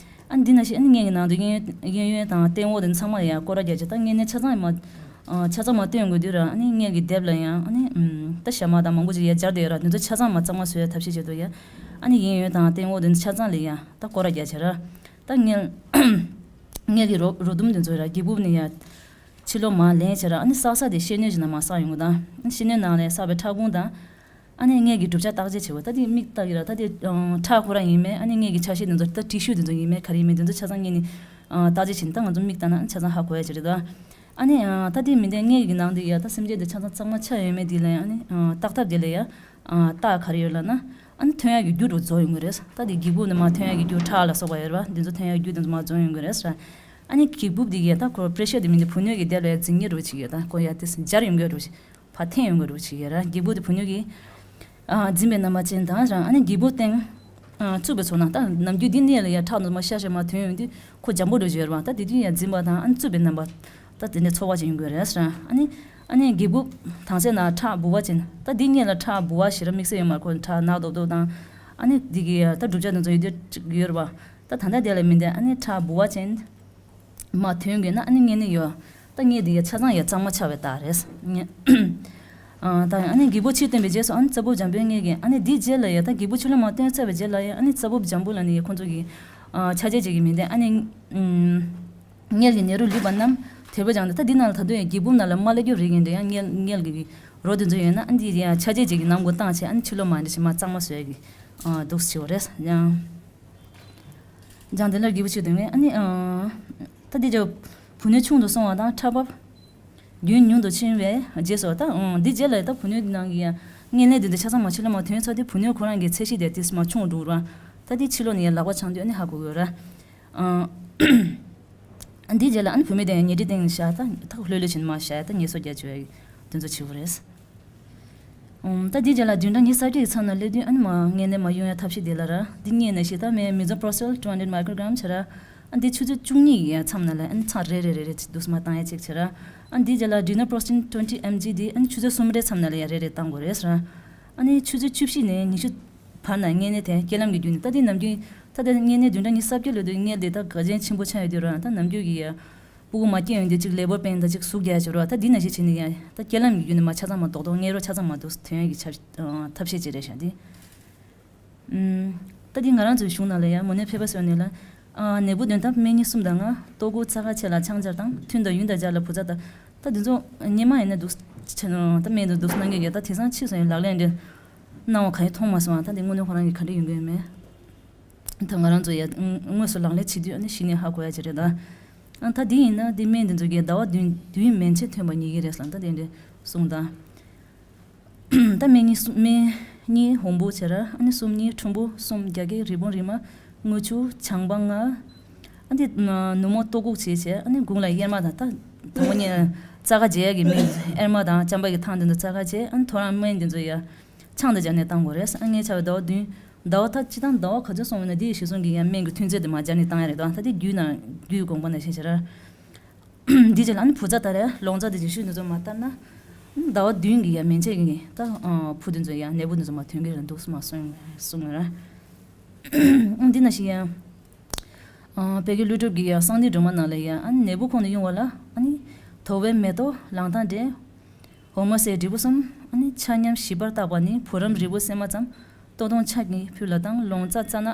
ཨ་འདི་ནང་བཞིན་ཨ་ནི་མངལ་གྱི་ནང་དུ་གཡས་གཡས་གཡོན་དང་སྟེང་འོག་དེ་ཚང་མ་ལ་ཡང་སྐོར་ར་རྒྱག་བྱས། ད་མངལ་གནས་ཆ་ཚང་མ་ཨ་ཆ་ཚང་མ་བཏོན་དགོས་དུས་ར། ཨ་ནི་མངལ་གྱི་ལྡེབས་ལ་ཡང་ཨ་ནི་ཨམ་ད་ཞྭ་དམར་དང་མང་པོ་ཅིག་ཡར་སྦྱར་བསྡད་ཡོད་ར། དེ་ཚོ་ཆ་ཚང་མ་གཙང་མ་བཟོ་ཡ་ཐབས་ཤེས་བྱེད་དུ་ཡ། ཨ་ནི་གཡས་གཡོན་དང་སྟེང་འོག་དེ་ཚོ་ཆ་ཚང་ལ་ཡང་ད་སྐོར་ར་རྒྱག་བྱས་ར། ད་མངལ་མངལ་གྱི་རོ་རོ་ཟླུམ་དེ་ཚོ་ར་སྒྱེད་འབུབ་ནས་ཡར་ཕྱི་ལོགས་མར་ལེན་བྱས་ར། ཨ་ནི་བསགས་ས་དེ་ཤེལ་སྣོད་ཅིག་ནང་མར་བསགས་ཡོང་གི་དང་། ཨ་ནི་ཤེལ་སྣོད་ནང་ལ་བསགས་པའི་ཁྲག་ཁུང་དང་། ཨ་ནི་མངལ་གྱི་གྲུབ་ཆ་བརྟག་དཔྱད་བྱེད་དགོས། ད་དེ་མིག་ལྟ་གི་ར། ད་དེ་ཨ་ཁྲག་ཁོ་རང་ཡིན་མིན། ཨ་ནི་མངལ་གྱི་ཆ་ཤས་དེ་ཚོ་ད་ཊི་ཤུ་དེ་ཚོ་ཡིན་མིན་ག་རེ་ཡིན་མིན་དེ་ཚོ་ཆ་ཚང་མངལ་ནས་ཨ་བརྟག་དཔྱད་བྱས་ནས་ད་ང་ཚོ་མིག་ལྟ་ན་ཆ་ཚང་ཧ་གོ་ཡ་ཅིག་རེད་ད། ཨ་ནི་ཨ་ད་དེ་མི་འདྲ་མངལ་གྱི་ནང་དུ་ཡ་ད་སེམས་ཅན་དེ་ཆ་ཚང་གཙང་མ་ཆགས་ཡོད་མེད་དེ་ལ་ཡང་ཨ་ནི་ཨ་བརྟག་ཐབས་དེ་ལ་ཡ་ཨ་རྟགས་ག་རེ་ཡོད་ལབ་ན། ཨ་ནི་ཐོན་ཡག་གི་རྒྱུ་རུ་རྫོགས་ཡོང་གི་རེད། ད་དེ་སྒྱེད་འབུབ་ནས་མར་ཐོན་ཡག་གི་རྒྱུ་ཁྲག་ལ་སོགས་པ་ཡོད་རེད་པ། འདི་ཚོ་ཐོན་ཡག་གི་རྒྱུ་དེ་ཚོ་མར་རྫོགས་ཡོང་གི་རེད་ཟེར། ཨ་ནི་སྒྱེད་འབུབ་འདི་གས་ད་ཁོ་པེ་རེ་ཤར་དེ་མིན་དེ་བུ་སྣོད་ཀྱི་ལྡེབས་ལ་འཛིན་གྱི་རུ་ཅིག་ཡོད། ད་ཁོ་ཡ་དེ་འབྱར་ཡོང་གི་རུ་ཅིག་ཕར་འཐེན་ཡོང་གི་རུ་ཅིག་ཡོད་ར། སྒྱེད་འབུབ་དེ་བུ་སྣོད་ཀྱི་ཨ་འཛིན་པའི་རྣམ་པ་ཅན་དང་ར། ཨ་ནི་སྒྱེད་འབུབ་སྟེང་ཨ་བཙུགས་པའི་ཚོར་སྣང་། ད་ནམ་རྒྱུན་འདི་གནས་ལ་ཡ་ཁྲག་འདུ་མ་ཤ་ཤ་མར་ཐོན་ཡོང་དུས་ཁོ་འཇམ་པོ་འདྲ་ཅིག་ཡོད་རེད་པ། ད་དེ་དུས་ཡ་འཛིན་པ་དང་ཨ་ནི་བཙུགས་པའི་རྣམ་པ། ད་དེ་འདྲའི་ཚོར་བ་ཅིག་ཡོང་གི་རེད་ཟེར། ཨ་ནི་ཨ་ནི་སྒྱེད་འབུབ་དྭངས་གསལ་ནང་ཁྲག་ལྦུ་བ་ཅན། ད་འདི་སྔོན་ལ་ཁྲག་ལྦུ་བ་ཞེ་དྲག་དམིགས་བསལ་ཡོད་མ་རེད། ཁོ་ཁྲག་ནག་རྡོག་རྡོག་དང་། ཨ་ནི་འདི་གི་ད་གྲུབ་ཆ་དེ་ཚོ་ཡོད་དུས་ཅིག་ཡོད་རེད་པ། ད་ད་ལྟ་དེ་ལ་མི་འདྲ། ཨ་ནི་ཁྲག་ལྦུ་བ་ཅན་མར་ཐོན་དགོས་ན་ཨ་ནི་མངལ་གནས་ཡོད། ད་མངལ་འདི་ཡ་ཆ་ཚང་ཡ་གཙང་མ་ཆགས་པའི་རྟགས་རེད། ཨ་ད་ཨ་ནི་སྒྱེད་འབུབ་ཕྱིར་བཏོན་པའི་རྗེས་སུ་ཨ་ནི་རྩ་འབུབ་འཇམ་པོའི་མངལ་གྱི། ཨ་ནི་འདིའི་རྗེས་ལ་ཡ་ད་སྒྱེད་འབུབ་ཕྱི་ལོགས་མར་བཏོན་ཚར་བའི་རྗེས་ལ་ཡ་ཨ་ནི་རྩ་འབུབ་འཇམ་པོ་ལ་ནི་ཡ་ཁོང་ཚོ་གི་ཨ་ཆ་བྱད་ཅིག་གི་མི་འདྲ། ཨ་ནི་ཨམ། མངལ་གྱི་ནད་རོ་ལུད་པ་རྣམས་དལ་པོ་སྦྱངས་ཏེ། ད་འདི་ནང་ལ་ད་དུང་ཡང་སྒྱེད་འབུབ་ནང་ལ་མ་ལེ་ཀྱོ་རིགས་ཡིན་འདྲ་ཡང་མངལ་མངལ་གྱི་རོ་དེ་ཚོ་ཡོད་ན་ཨ་འདི་ཡང་ཆ་བྱད་ཅིག་གི་ནང་དུ་བཏང་བྱས་ཨ་ནི་ཕྱི་ལོགས་མ་འདྲ་ཞིག་མ་གཙང་མ་བཟོ་ཡ་གི་ཨ་འདུག་སེ་བྱེད་པ་རེད། ཡང་སྦྱངས་ཏེ་ལ་སྒྱེད་འབུབ་ཕྱིར་བཏོན་པས། ཨ་ནི་ཨ་ད་འདི་ཅག་བུ་སྣོད་ཆུང་དུ་སོང་བ་དང་ཁྲག་འབབ་རྒྱུན་ཉུང་དུ་ཕྱིན་པའི་རྗེས་སུ། ད་ཨང་འདི་རྗེས་ལ་ད་བུ་སྣོད་ནང་གི་ཡང་མངལ་ནད་དེ་འདྲ་ཆ་ཚང་མ་ཕྱི་ལོགས་མ་ཐོན་ཚར་དུས་བུ་སྣོད་ཁོ་རང་གི་ཚད་གཞི་དེ་ཏིས་མ་ཆུང་རུ་འགྲོ་བ། ད་འདི་ཕྱི་ལོགས་ནས་ཡང་ལག་པ་འཆང་དུས་ཨ་ནི་ཧ་གོ་དགོས་ར། ཨང་འདི་རྗེས་ལ་ཨ་ནི་བུད་མེད་དེ་ཡང་ཉལ་ཁྲིའི་སྟེང་ནས་བཞག་ད་ཐག་ལྷོད་ལྷོད་བྱས་ནས་མ་བཞག་ད་ངལ་གསོ་རྒྱག་བཅུག་ཡ་དེ་ཚོ་བྱེད་དགོས་རེད། ཨུམ། ད་འདི་རྗེས་ལ་བདུན་ཕྲག་ཉི་ཤུ་རྩ་དྲུག་གི་མཚམས་ན་སླེབས་དུས་ཨ་ནི་མ་མངལ་ནད་མ་ཡོང་ཡ་ཐབས་ཤེས་དེ་ལ་ར། འདི་མངལ་ནད་ཞིག་ད་མེ་མེ་ཛོ་པོ་རོ་སི་ཊོལ་two hundred microgram བྱས་ར། ཨ་འདི་ཆུ་ཚོད་བཅུ་གཉིས་ཀྱི་མཚམས་ན་ལ་ཨ་ནི་ཚར་རེ་རེ་རེ་རེ་འདུག་སེ་མར་བཏང་ཡ་གཅིག་བྱས་ར། ཨ་འདི་རྗེས་ལ་ཌི་ནོ་པོ་རོ་སི་ཊིན་twenty M G འདི་ཨ་ནི་ཆུ་ཚོད་གསུམ་རེའི་མཚམས་ན་ལ་ཡ་རེ་རེ་བཏང་དགོས་རེད་ཟེར། ཨ་ནི་ཆུ་ཚོད་བཅུ་བཞི་ནས་ཉི་ཤུ་བར་ན་མངལ་ནད་དེ་རྐྱེན་ལམ་གྱི་བརྒྱུད་ནས། ད་འདི་ནམ་རྒྱུན་ད་འདི་མངལ་ནད་བདུན་ཕྲག་ཉི་ཤུ་རྩ་བརྒྱད་ལོ་དུས་མངལ་འདི་ད་ག་ཅན་ཆེན་པོ་ཆགས་ཡོད་དུས་ར། ད་ནམ་རྒྱུན་གྱི་ཡ་སྤུ་གུ་མ་སྐྱེས་ཡོང་དུས་གཅིག་ལེ་བར་པེན་དང་གཅིག་ཟུག་རྒྱག་བྱེད་རོགས། ད་འདི་ནང་བཞིན་བྱས་ནས་ཡང་ད་རྐྱེན་ལམ་གྱི་བརྒྱུད་ནས་མར་ཆ་ཚང་མ་རྡོག་རྡོག་མངལ་རོ་ཆ་ཚང་མ་རྡོག་ཐོན་ཡག་གི་ཆ་ཨ་ཐབས་ཤེས་ཅིག་རེད་ཤག་འདི། ཨུམ། ད་འདི་ང་རང་ཚོའི་གཞུང་ནང་ལ་ཡང་མོ་ནད་ཕལ་པ་བཟོས་ནས་ལ། ཨ་ནད་འབུ་འདོན་ཐབས་སྨན་གཉིས་གསུམ་དང་ལྔ། ལྟོ་གོས་རྩ་ཁ་ཕྱེ་ལ་ཆང་སྦྱར་དང་། ཐུན་དང་ཡུན་དང་སྦྱར་ལ་བུ་ཚ་དང་། ད་འདི་ཚོ་སྔོན་མ་ཡིན་ན་འདུག་ད་སྨན་འདི་འདུག་གནང་གི་ཡོད། ད་དེང་སང་ཕྱིས་སུ་ཡང་ལག་ལེན་འདི་གནང་བ་གང་ཡང་མཐོང་མ་སོང་། ད་འདི་དངོས་གནས་ཁོ་རང་གི་ག་འདྲ་ཡོང་གི་ཡོད་མེད། ད་ང་རང་ཚོ་ཡ་དངོས་སུ་ལག་ལེན་བྱེད་དུས་ཨ་ནི་གཞི་ནས་ཧ་གོ་ཡ་ཅིག་རེད་ད། ཨ་ད་འདི་ཡིན་ན་འདི་སྨན་འདི་ཚོ་གི་ཟླ་བ་བདུན་བདུན་མན་ཆད་ཐོན་པ་ཉེ་གི་རེད་ལ་ད་དེ་འདྲ་གསུངས་དང་། ད་སྨན་གཉིས་གསུམ་སྨན་གཉིས་འོམ་བུ་བྱས་ར། ཨ་ནི་གསུམ་གཉིས་ཕྲུམ་བུ། གསུམ་རྒྱ་སྐྱེགས་རི་བོང་རི་མ་དངུལ་ཆུ་ཆང་པ་ལྔ། ཨ་འདི་ནུབ་མོ་ལྟོ་གོས་བྱས་བྱས་ཨ་ནི་དགུང་ལ་གཡེར་མ་དང་། ད་དང་པོ་ཉིད་རྩ་ཁ་འབྱེད་ཡ་གི་སྨན་གཡེར་མ་དང་ལྕམ་པ་གི་ཐང་འདི་ཚོ་རྩ་ཁ་འབྱེད། ཨ་ནི་ཐོ་རངས་སྨན་འདི་ཚོ་ཡ་ཆང་དང་སྦྱར་ནས་བཏང་དགོས་རེད། ཨ་མངལ་ཆགས་པའི་ཟླ་བ་བདུན། ཟླ་བ་ད་སྤྱིར་བཏང་ཟླ་བ་ག་ཚོད་སོང་བ་ན་དེ་ཡི་གཞི་བཟུང་གི་ཡང་སྨན་གྱི་ཐུན་རྫས་དེ་མར་སྦྱར་ནས་བཏང་ཡ་རེད་དོ། ད་དེ་རྒྱུད་ན་རྒྱུད་དགོངས་པ་ན་ཤེས་བྱ་ར། འདི་ཅི་ལ་ནི་བུ་ཚ་ད་རེ་ལོང་ཚ་དེ་ཅིག་ཤུལ་འདི་ཚོ་མ་ལྟར་ན། ཟླ་བ་བདུན་གྱི་ཡ་མན་ཆད་ཀྱི་ད་བུ་དེ་ཚོ་ཡ་ནད་བུ་དེ་ཚོ་མ་ཐོན་གི་རེད་འདུག་སུ་མ་གསུངས་གསུངས་ར། འདི་ན་ཞིག་ཡ། བོད་ཀྱི་ཀླུ་སྒྲུབ་ཀྱི་ཡ་གསང་འདུས་སྒྲོན་མ་ནང་ལ་ཡ་ཨ་ནི་ནད་བུ་ཁོང་དུ་དབྱུང་བ་ལ་ཨ་ནི་དོ་བའི་མེ་ཏོག་ལང་ཐང་འདྲེ། འོ་མ་ཟེར་འབྲས་བུ་གསུམ། ཨ་ནི་ཆ་མཉམ་ཞིབ་པར་བརྟག་པ་ནི་བུ་རམ་རིལ་བུ་སྲན་མ་ཙམ། ལྟོ་སྟོང་ཆ་གཉིས་ཕུད་ལ་བཏང་། ལོང་ཚ་རྩ་ནག་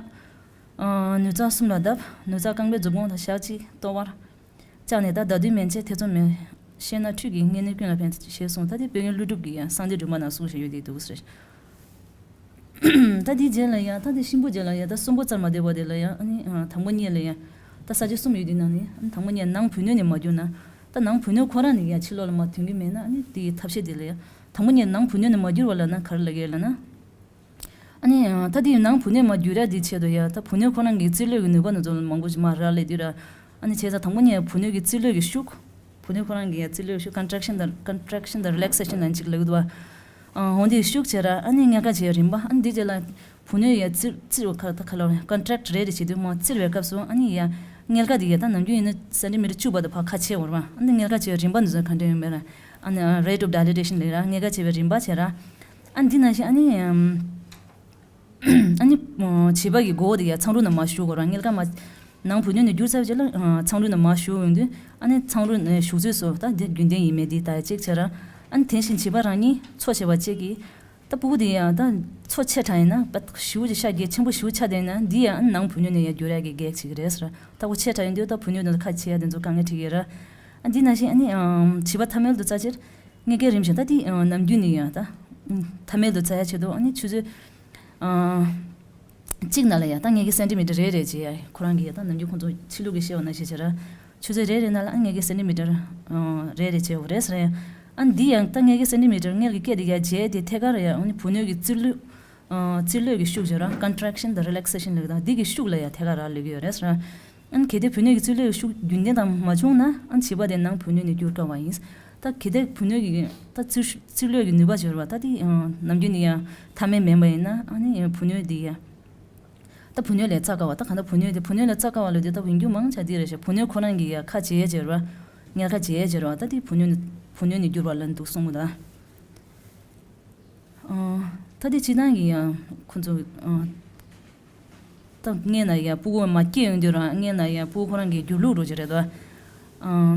ནུ་རྩ་གསུམ་ལ་བརྡབ། ནུ་རྩ་རྐང་པའི་མཛུབ་གུང་དང་ཞག་གཅིག་ལྟོ་བར་བཅག་ནས་ད་ཟླ་བདུན་མན་ཆད་ཐེ་ཚོམ་མེད། ཤེས་ན་འཕྲུལ་གྱི་ངེས་གནས་ཀུན་ལ་ཕན་ཞེས་གསུངས། ད་དེ་བོད་ཀྱི་ཀླུ་སྒྲུབ་ཀྱི་ཡང་གསང་འདུས་སྒྲོན་མ་ནང་གསུངས་བཞིན་ཡོད་དེ་འདུག་ཟེར། ད་དེའི་རྗེས་ལ་ཡང་ད་དེ་གཤིན་པོ་རྗེས་ལ་ཡང་ད་གསུམ་པོ་བཙར་མ་བསྡད་པ་དེ་ལ་ཡང་ཨ་ནི་དང་པོ་གཉིས་ལ་ཡང་ད་ས་ཆ་གསུམ་ཡོད་དུས་ནང་ནས་ཨ་ནི་དང་པོ་གཉིས་ནང་བུ་སྣོད་ནས་མ་གྱུར་ན། ད་ནང་བུ་སྣོད་ཁོ་རང་ནས་ཡང་ཕྱི་ལོགས་ལ་མ་ཐོན་གྱི་མེད་ན་ཨ་ནི་དེའི་ཐབས་ཤེས་དེ་ལ་ཡང་དང་པོ་གཉིས་ནང་བུ་སྣོད་ནས་མ་གྱུར་བ་ལ་ན་ག་རེ་ལབ་ཀྱི་ཡོད་ལབ་ན། ཨ་ནི་ད་དེའི་ནང་བུ་སྣོད་མ་གྱུར་ཡ་དེའི་ཆེད་དུ་ཡ་ད་བུ་སྣོད་ཁོ་རང་གི་རྩིས་ལོས་ཀྱི་ནུས་པ་ནི་ཚོ་མང་པོ་ཞིག་མ་རག་ལས་དུས་ར། ཨ་ནི་བྱས་ཙང་དང་པོ་ནས་བུ་སྣོད་ཀྱི་རྩིས་ལོས་ཀྱི་ཤུགས། བུ་སྣོད་ཁོ་རང་གི་ཡ་རྩིས་ལོས་ཤུགས་ཀོན་ཊེག་ཤན་དང་ཀོན་ཊེག་ཤན་དང་རི་ལེག་སེ་ཤན་ལ་གཅིག་ལབ་ཀྱི་འདུག་བ། འོན་ཏེ་ཤུགས་བྱས་ར་ཨ་ནི་མངལ་ཁ་བྱས་རིམ་པ་ཨ་ནི་འདི་རྗེས་ལ་བུ་སྣོད་ཡ་རྩིས་རྩིས་བ་ཁ་ད་ཁ་ལ་ཀོན་ཊེག་རེ་རེ་བྱེད་དུས་མ་རྩིས་པའི་སྐབས་སུ་ཨ་ནི་ཡ་མངལ་ཁ་དེ་ཡ་ད་ནམ་རྒྱུན་ཡིན་ན་སེན་ཊི་མི་ཊར་བཅུ་བར་དུ་ཕར་ཁ་ཕྱེ་འོར་བ། ཨ་ནི་མངལ་ཁ་བྱས་རིམ་པ་འདི་ཚོ་ག་འདྲ་ཡོད་མེད་ར། ཨ་ནི་རེ་ཊི་ཨོཕ་ཌའི་ལེ་ཊེ་ཤན་ལབ་ར་མངལ་ཁ་བྱས་པའི་རིམ་པ་བྱས་ར། ཨ་ནི་འདི་ནང་བཞིན་ཨ་ནི་ཨ་ནི་བྱིས་པ་གི་མགོ་བོ་དེ་ཡ་ཚང་རུ་ནང་མར་ཞུགས་དགོས་ར། མངལ་ཁ་མ་ནང་བུ་སྣོད་ནས་འགྱུར་ཚར་བའི་རྗེས་ལ་ཚང་རུ་ནང་མར་ཞུགས་ཡོང་དུས་ཨ་ནི་ཚང་རུ་ནས་ཞུགས་ཚུལ་སོགས་ད་འདི་རྒྱུན་ལྡན་ཡིན་མེད་འདི་ད་ཡ་གཅིག་བྱས་ར། ཨ་ནི་དེ་བཞིན་བྱིས་པ་རང་ཉིད་འཚོ་བྱེད་པ་བཅས་ཀྱིས་ད་ཕྲུ་གུ་དེ་ཡང་ད་འཚོ་ཆེ་དྲགས་ཡིན་ན་ད་ཞེ་པོ་ཅིག་ཤ་རྒྱས་ཆེན་པོ་ཞེ་པོ་ཆགས་བསྡད་ན་འདི་ཡང་ནང་བུ་སྣོད་ནས་ཡང་འགྱུར་ཡག་གི་གེགས་ཅིག་རེད་ཟེར། ད་ཁོ་ཆེ་དྲགས་ཡིན་དུས་ད་བུ་སྣོད་དེ་ཁ་ཕྱེ་ཡ་དེ་ཚོ་དཀའ་ངལ་འཕྲད་ཀྱི་རེད། ཨ་འདི་ནང་བཞིན་ཨ་ནི་བྱིས་པ་ཐ་མལ་དུ་བཙའ་ཕྱིར་མངལ་སྐེ་རིམ་བཞིན་ད་དེ་ནམ་རྒྱུན་ནས་ཡང་ད་ཐ་མལ་དུ་བཙའ་ཡ་ཆེད་དུ་ཨ་ནི་ཆུ་ཚོད་གཅིག་ནང་ལ་ཡང་ད་མངལ་སྐེ་སེན་ཊི་མི་ཊར་རེ་རེ་བྱེད་ཡ་ཁོ་རང་གི་ཡང་ད་ནམ་རྒྱུན་ཁོང་ཚོ་ཕྱི་ལུགས་ཀྱི་བཤད་པ་ནང་བཞིན་བྱེད་ར། ཆུ་ཚོད་རེ་རེ་ནང་ལ་ཨ་མངལ་སྐེ་སེན་ཊི་མི་ཊར་རེ་རེ་བྱེད་དགོས་རེད་ཟེར། ཨ་འདི་ཡང་ད་མངལ་སྐེ་སེན་ཊི་མི་ཊར་མངལ་གྱི་སྐེ་དེ་ཡར་རྒྱས་དེ་ཐད་ཀར་ཡང་ཨ་ནི་བུ་སྣོད་ཀྱི་རྩིས་ལོས་རྩིས་ལོས་ཀྱི་ཤུགས་བརྗོད་ར་ཀོན་ཊེག་ཤན་དང་རི་ལེག་སེ་ཤན་ལབ་དང་འདི་གི་ཤུགས་ལ་ཡང་ཐད་ཀར་རག་ལས་ཀྱི་ཡོད་རེད་ཟེར། ཨ་ནི་གལ་ཏེ་བུ་སྣོད་ཀྱི་རྩིས་ལོས་ཀྱི་ཤུགས་རྒྱུན་ལྡན་དང་མ་བྱུང་ན་ཨ་ནི་བྱིས་པ་དེ་ནང་བུ་སྣོད་ནས་འགྱུར་དཀའ་བ་ཡིན། ད་གལ་ཏེ་བུ་སྣོད་ཀྱི་ད་རྩིས་རྩིས་ལོས་ཀྱི་ནུས་པ་བརྗོད་ར་ད་དེ་ནམ་རྒྱུན་ནས་ཡང་ཐ་མལ་མིན་པ་ཡིན་ན་ཨ་ནི་བུ་སྣོད་དེ་ཡང་། ད་བུ་སྣོད་ལས་བཙའ་དཀའ་བ་ད་གང་ལྟར་བུ་སྣོད་དེ་བུ་སྣོད་ལས་བཙའ་དཀའ་བ་ལོས་དེ་ད་བུ་སྣོད་མང་ཆ་དེ་རེད་ཤག་བུ་སྣོད་ཁོ་རང་གི་ཡ་ཁ་བྱེ་བྱེ་ར། མངལ་ཁ་བྱེ་བྱེ་ར་ད་དེ་བུ་སྣོད་ནི་བུ་སྣོད་ནི་འགྱུར་བ་ལ་འདུག་གསུངས་མོ་ད། ད་དེ་སྤྱི་བཏང་གི་ཡ་ཁོ་ཚོ་ད་མངལ་ན་ཡ་ཕྲུ་གུ་མ་སྐྱེས་ཡོང་དུས་རང་མངལ་ན་ཡ་ཕྲུ་གུ་ཁོ་རང་གི་འགྱུར་ལུགས་རོ་ཅིག་རེད་དོ།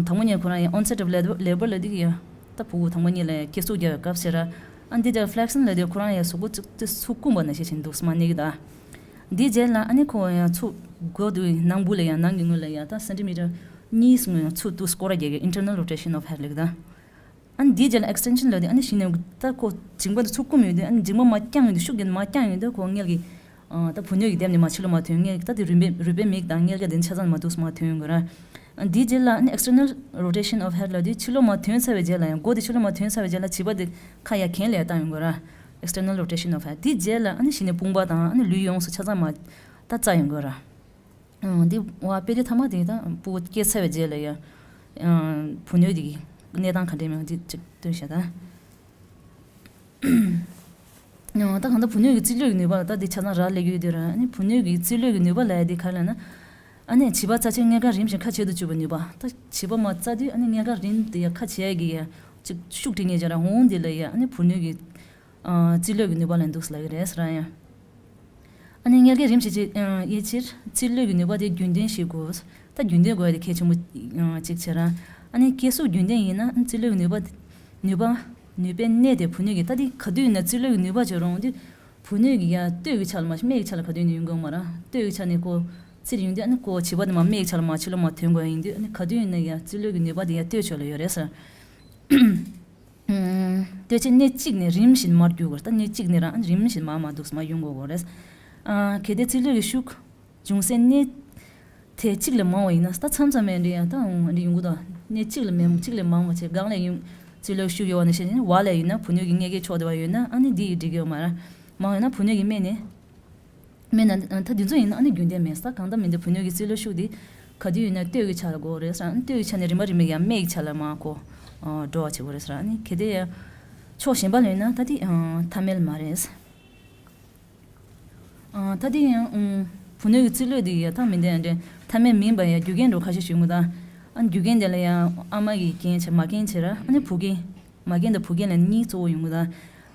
དང་པོ་ཉིད་ཁོ་རང་ཡང་onset of labor labor ལ་འདི་གི་ཡང་ད་ཕྲུ་གུ་དང་པོ་ཉིད་ལ་ཡང་སྐྱེ་ཟུག་རྒྱག་པའི་སྐབས་ཟེར་ར། ཨ་འདི་དེར་flaxin ལ་དེ་ཁོ་རང་ཡང་གཟུགས་པོ་གཅིག་དེ་ཚུར་བསྐུམ་པ་ནང་བཞིན་བྱས་འདུག་སྨ་ནི་གི་ད། འདིའི་རྗེས་ལ་ཨ་ནི་ཁོ་ཡང་ཚུར་སྒོ་དུ་ནང་སྦུག་ལ་ཡང་ནང་གི་ངོས་ལ་ཡང་ད་སེན་ཊི་མི་ཊར་གཉིས་སུ་ཡང་ཚུར་དུ་སྐོར་ར་རྒྱག་གི་internal rotation of head ལ་གི་ད། ཨ་ནི་འདིའི་རྗེས་ལ་extension ལ་དེ་ཨ་ནི་གཞི་ནས་ད་ཁོ་མཇིང་པ་དེ་ཚུར་བསྐུམ་ཡོད་དུས་ཨ་ནི་མཇིང་པ་མར་བརྐྱངས་ཡོད་དུས་ཤུགས་ཀྱིས་མར་བརྐྱངས་ཡོད་དུས་ཁོ་མངལ་གྱི་ཨ་ད་བུ་སྣོད་ཀྱི་ལྡེབས་ནས་མར་ཕྱི་ལོགས་མར་ཐོན། མངལ་ད་དེ་རུས་པའི་རུས་པའི་མིག་དང་མངལ་ཁ་དེ་ཆ་ཚང་མར་འདུག་སེ་མར་ཐོན་ཡོང་གི་ར། ཨ་འདིའི་རྗེས་ལ་ཨ་ནི་external rotation of head ལ་དེ་ཕྱི་ལོགས་མར་ཐོན་ཚར་བའི་རྗེས་ལ་ཡང་མགོ་དེ་ཕྱི་ལོགས་མར་ཐོན་ཚར་བའི་རྗེས་ལ་བྱིས་པ་དེ་ཁ་ཡར་གྱེན་ལ་བཏང་ཡོང་གི་ར། External rotation of head དེའི་རྗེས་ལ་ཨ་ནི་གཞི་ནས་དཔུང་པ་དང་ཨ་ནི་ལུས་ཡོངས་སུ་ཆ་ཚང་མར་ད་བཙའ་ཡོང་གི་ར། ཨ་འདི་བ་དཔེ་དེ་ཐ་མ་དེ་ད་ཕྲུ་གུ་སྐྱེས་ཚར་བའི་རྗེས་ལ་ཡང་ཨ་བུ་སྣོད་དེ་གི་གནས་སྟངས་ག་འདྲ་མིན་འདི་ཅིག་སྟོན་བྱ་ད། ཡང་ད་གང་ལྟར་བུ་སྣོད་ཀྱི་རྩིས་ལོས་ཀྱི་ནུས་པ་ལ་ད་འདི་ཆ་ཚང་རག་ལས་ཀྱི་ཡོད་དུས་ར། ཨ་ནི་བུ་སྣོད་ཀྱི་རྩིས་ལོས་ཀྱི་ནུས་པ་ལ་ཡ་འདི་ག་རེ་ལབ་ན། ཨ་ནི་བྱིས་པ་བཙའ་ཆེད་མངལ་ཁ་རིམ་བཞིན་ཁ་བྱེད་དུ་བཅུག་པའི་ནུས་པ། ད་བྱིས་པ་མར་བཙའ་དུས་ཨ་ནི་མངལ་ཁ་རིམ་དེ་ཡ་ཁ་བྱེད་ཡ་གི་ཡ་ཅིག་ཤུགས་སྤྲད་མཁན་ཅིག་ར། འོང་འདི་ལ་ཡ་ཨ་ནི་བུ་སྣོད་ཀྱི་ཨ་རྩིས་ལོས་ཀྱི་ནུས་པ་ལ་འདུག་སེ་ལབ་ཀྱི་རེད་ཟེར་ཡ། ཨ་ནི་མངལ་སྐེ་རིམ་བཞིན་ཡལ་ཕྱིར་རྩིས་ལོས་ཀྱི་ནུས་པ་དེ་རྒྱུན་ལྡན་ཞིག་དགོས། ད་རྒྱུན་ལྡན་དགོས་ཡ་དེ་གལ་ཆེན་པོ་ཅིག་བྱེད་ར། ཨ་ནི་སྐྱེ་གཟུགས་རྒྱུན་ལྡན་ཡིན་ན་རྩིས་ལོས་ཀྱི་ནུས་པ་ནུས་པ་ནུས་པའི་གནས་དེ་བུ་སྣོད་ཀྱི་ད་དེ་ག་དུས་ཡིན་ན་རྩིས་ལོས་ཀྱི་ནུས་པ་བྱེད་རུང་དུས་བུ་སྣོད་ཀྱི་ཡ་སྟོད་ཀྱི་ཆ་ལ་མ་གཞི་སྨད་ཀྱི་ཆ་ལ་ག་དུས་ཡིན་ན་ཡོང་གི་ཡོད་མ་ར། སྟོད་ཀྱི་ཆ་ནས་ཁོ་རྩིས་ཡོང་དུས་ཨ་ནི་ཁོ་བྱིས་པ་དེ་མར་སྨད་ཀྱི་ཆ་ལ་མར་ཕྱི་ལོགས་མར་ཐོན་དགོས་ཡིན་དུས་ཨ་ནི་ག་དུས་ཡིན་ན་ཡ་རྩིས་ལོས་ཀྱི་ནུས་པ་དེ་ཡ་སྟོད་ཕྱོགས་ལ་ཡོད་རེད་ཟེར། ལྟོས་ཆེན་གནས་གཅིག་ནས་རིམ་བཞིན་མར་རྒྱུག་དགོས། ད་གནས་གཅིག་ནས་རང་རིམ་བཞིན་མར་མར་འདུག་སེ་མར་ཡོང་དགོས་དགོས་རེད། ཨ་གལ་ཏེ་རྩིས་ལོས་ཀྱི་ཤུགས་འབྱུང་སའི་གནས་དེ་གཅིག་ལས་མང་བ་ཡིན་ན། ད་མཚམས་མཚམས་མེད་འདྲ་ཡང་ད་འོང་འདྲ་ཡོང་གི་འདུག་གནས་གཅིག་ལས་མེད་གཅིག་ལས་མང་བ་བྱས་སྒང་ལ་ཡོང་རྩིས་ལོས་ཤུགས་ཡོད་པ་ནང་བཞིན་བར་ལ་ཡིན་ན་བུ་སྣོད་ཀྱི་གནས་སྐེ་ཕྱོགས་དེ་བ་ཡོད་ན་ཨ་ནི་འདི་ཡི་འགྲིག་གི་ཡོད་མ་རེད། མང་ཡོད་ན་བུ་སྣོད་ཀྱི་སྨད་ནས། མེད་ན་ད་འདི་ཚོ་ཡིན་ན་ཨ་ནི་རྒྱུན་ལྡན་མེད་ས། གང་ལྟར་མི་འདི་བུ་སྣོད་ཀྱི་རྩིས་ལོས་ཤུགས་འདི་ག་དུས་ཡིན་ན་སྟོད་ཀྱི་ཆ་ལ་འགོ་རེད་ས། ཨ་ནི་སྟོད་ཀྱི་ཆ་ནས་རིམ་པ་རིམ་པས་ཡང་སྨད་ཀྱི་ཆ་ལ་མར་གོ་འགྲོ་བ་བྱེད་དགོས་རེད་ས། ཨ་ནི་གལ་ཏེ་ཡང་ཕྱོགས་གཞན་པ་ལ་ཡིན་ན་ད་འདི་ཐ་མལ་མ་རེད། ཨ། ད་དེ་ཡང་ཨུམ། བུ་སྣོད་ཀྱི་རྩིས་ལོས་དེ་ཡང་ད་མི་འདྲ་འདྲ་ཐ་མས་མིན་པ་ཡང་རྒྱུ་རྐྱེན་འདྲ་ཁ་ཤས་ཤིག་ཡོང་གི་ད། ཨ་ནི་རྒྱུ་རྐྱེན་དེ་ལ་ཡང་ཨ་མ་གི་རྐྱེན་བྱས་མ་རྐྱེན་བྱས་ར། ཨ་ནི་བུ་རྐྱེན། མ་རྐྱེན་དང་བུ་རྐྱེན་ལ་གཉིས་གཙོ་བོ་ཡོང་གི་ད།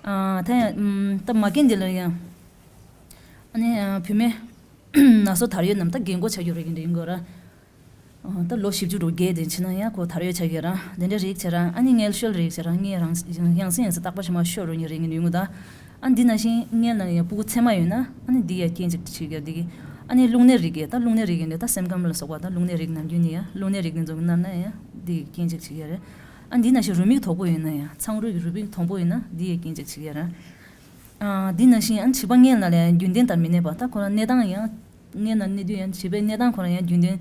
ཨ། ད་ཡང་ཨུམ། ད་མ་རྐྱེན་དེ་ལ་ཡང་ཨ་ནི་ཨ། བུད་མེད་ན་སོ་དར་ཡོད་རྣམས་ད་རྒན་གོག་ཆགས་རྒྱུ་རེད་གི་འདྲ་ཡིན་དགོས་ར། ཨ། ད་ལོ་བཞི་བཅུ་རུ་བརྒལ་དེ་ཕྱིན་ན་ཡང་ཁོ་དར་ཡོད་ཆགས་ཀྱི་ར། དེ་འདྲ་རིགས་བྱས་ར། ཨ་ནི་མངལ་ཤོར་རིགས་བྱས་ར། མངལ་རང་ཡང་སེ་ཡང་སེ་རྟག་པར་ཞིག་མ་ཤོར་རུ་ཉེ་རིགས་ངན་ཡོང་གི་ད། ཨ་འདི་ནང་བཞིན་མངལ་ནང་ཡང་ཕྲུ་གུ་མཚེ་མ་ཡོད་ན་ཨ་ནི་འདི་ཡང་རྐྱེན་གཅིག་བྱེད་ཀྱི་འདི་གི། ཨ་ནི་རླུང་ནད་རིགས་ཀྱི་ད་རླུང་ནད་རིགས་ཀྱི་འདི་ད་སེམས་ཁམས་ལ་སོགས་པ་ད་རླུང་ནད་རིགས་ནམ་རྒྱུན་ནས་ཡང་རླུང་ནད་རིགས་འདི་ཚོ་མནར་ན་ཡང་འདི་གི་རྐྱེན་གཅིག་བྱེད་ཀྱི་རེད། ཨ་འདི་ནང་བཞིན་རུས་མིག་དོག་པོ་ཡོད་ན་ཡང་ཚངས་རུས་ཀྱི་རུས་མིག་དོག་པོ་ཡོད་ན་འདི་ཡང་རྐྱེན་གཅིག་བྱེད་ཀྱི་རེད། ཨ་འདི་ནང་བཞིན་ཨ་ནི་བྱིས་པ་མངལ་ནང་ལ་ཡང་རྒྱུན་ལྡན་ལྟར་མི་གནས་པ། ད་ཁོ་རང་གནས་སྟངས་ཡང་མངལ་ནང་གནས་དུས་ཡང་བྱིས་པའི་གནས་སྟངས་ཁོ་རང་ཡང་རྒྱུན་ལྡན་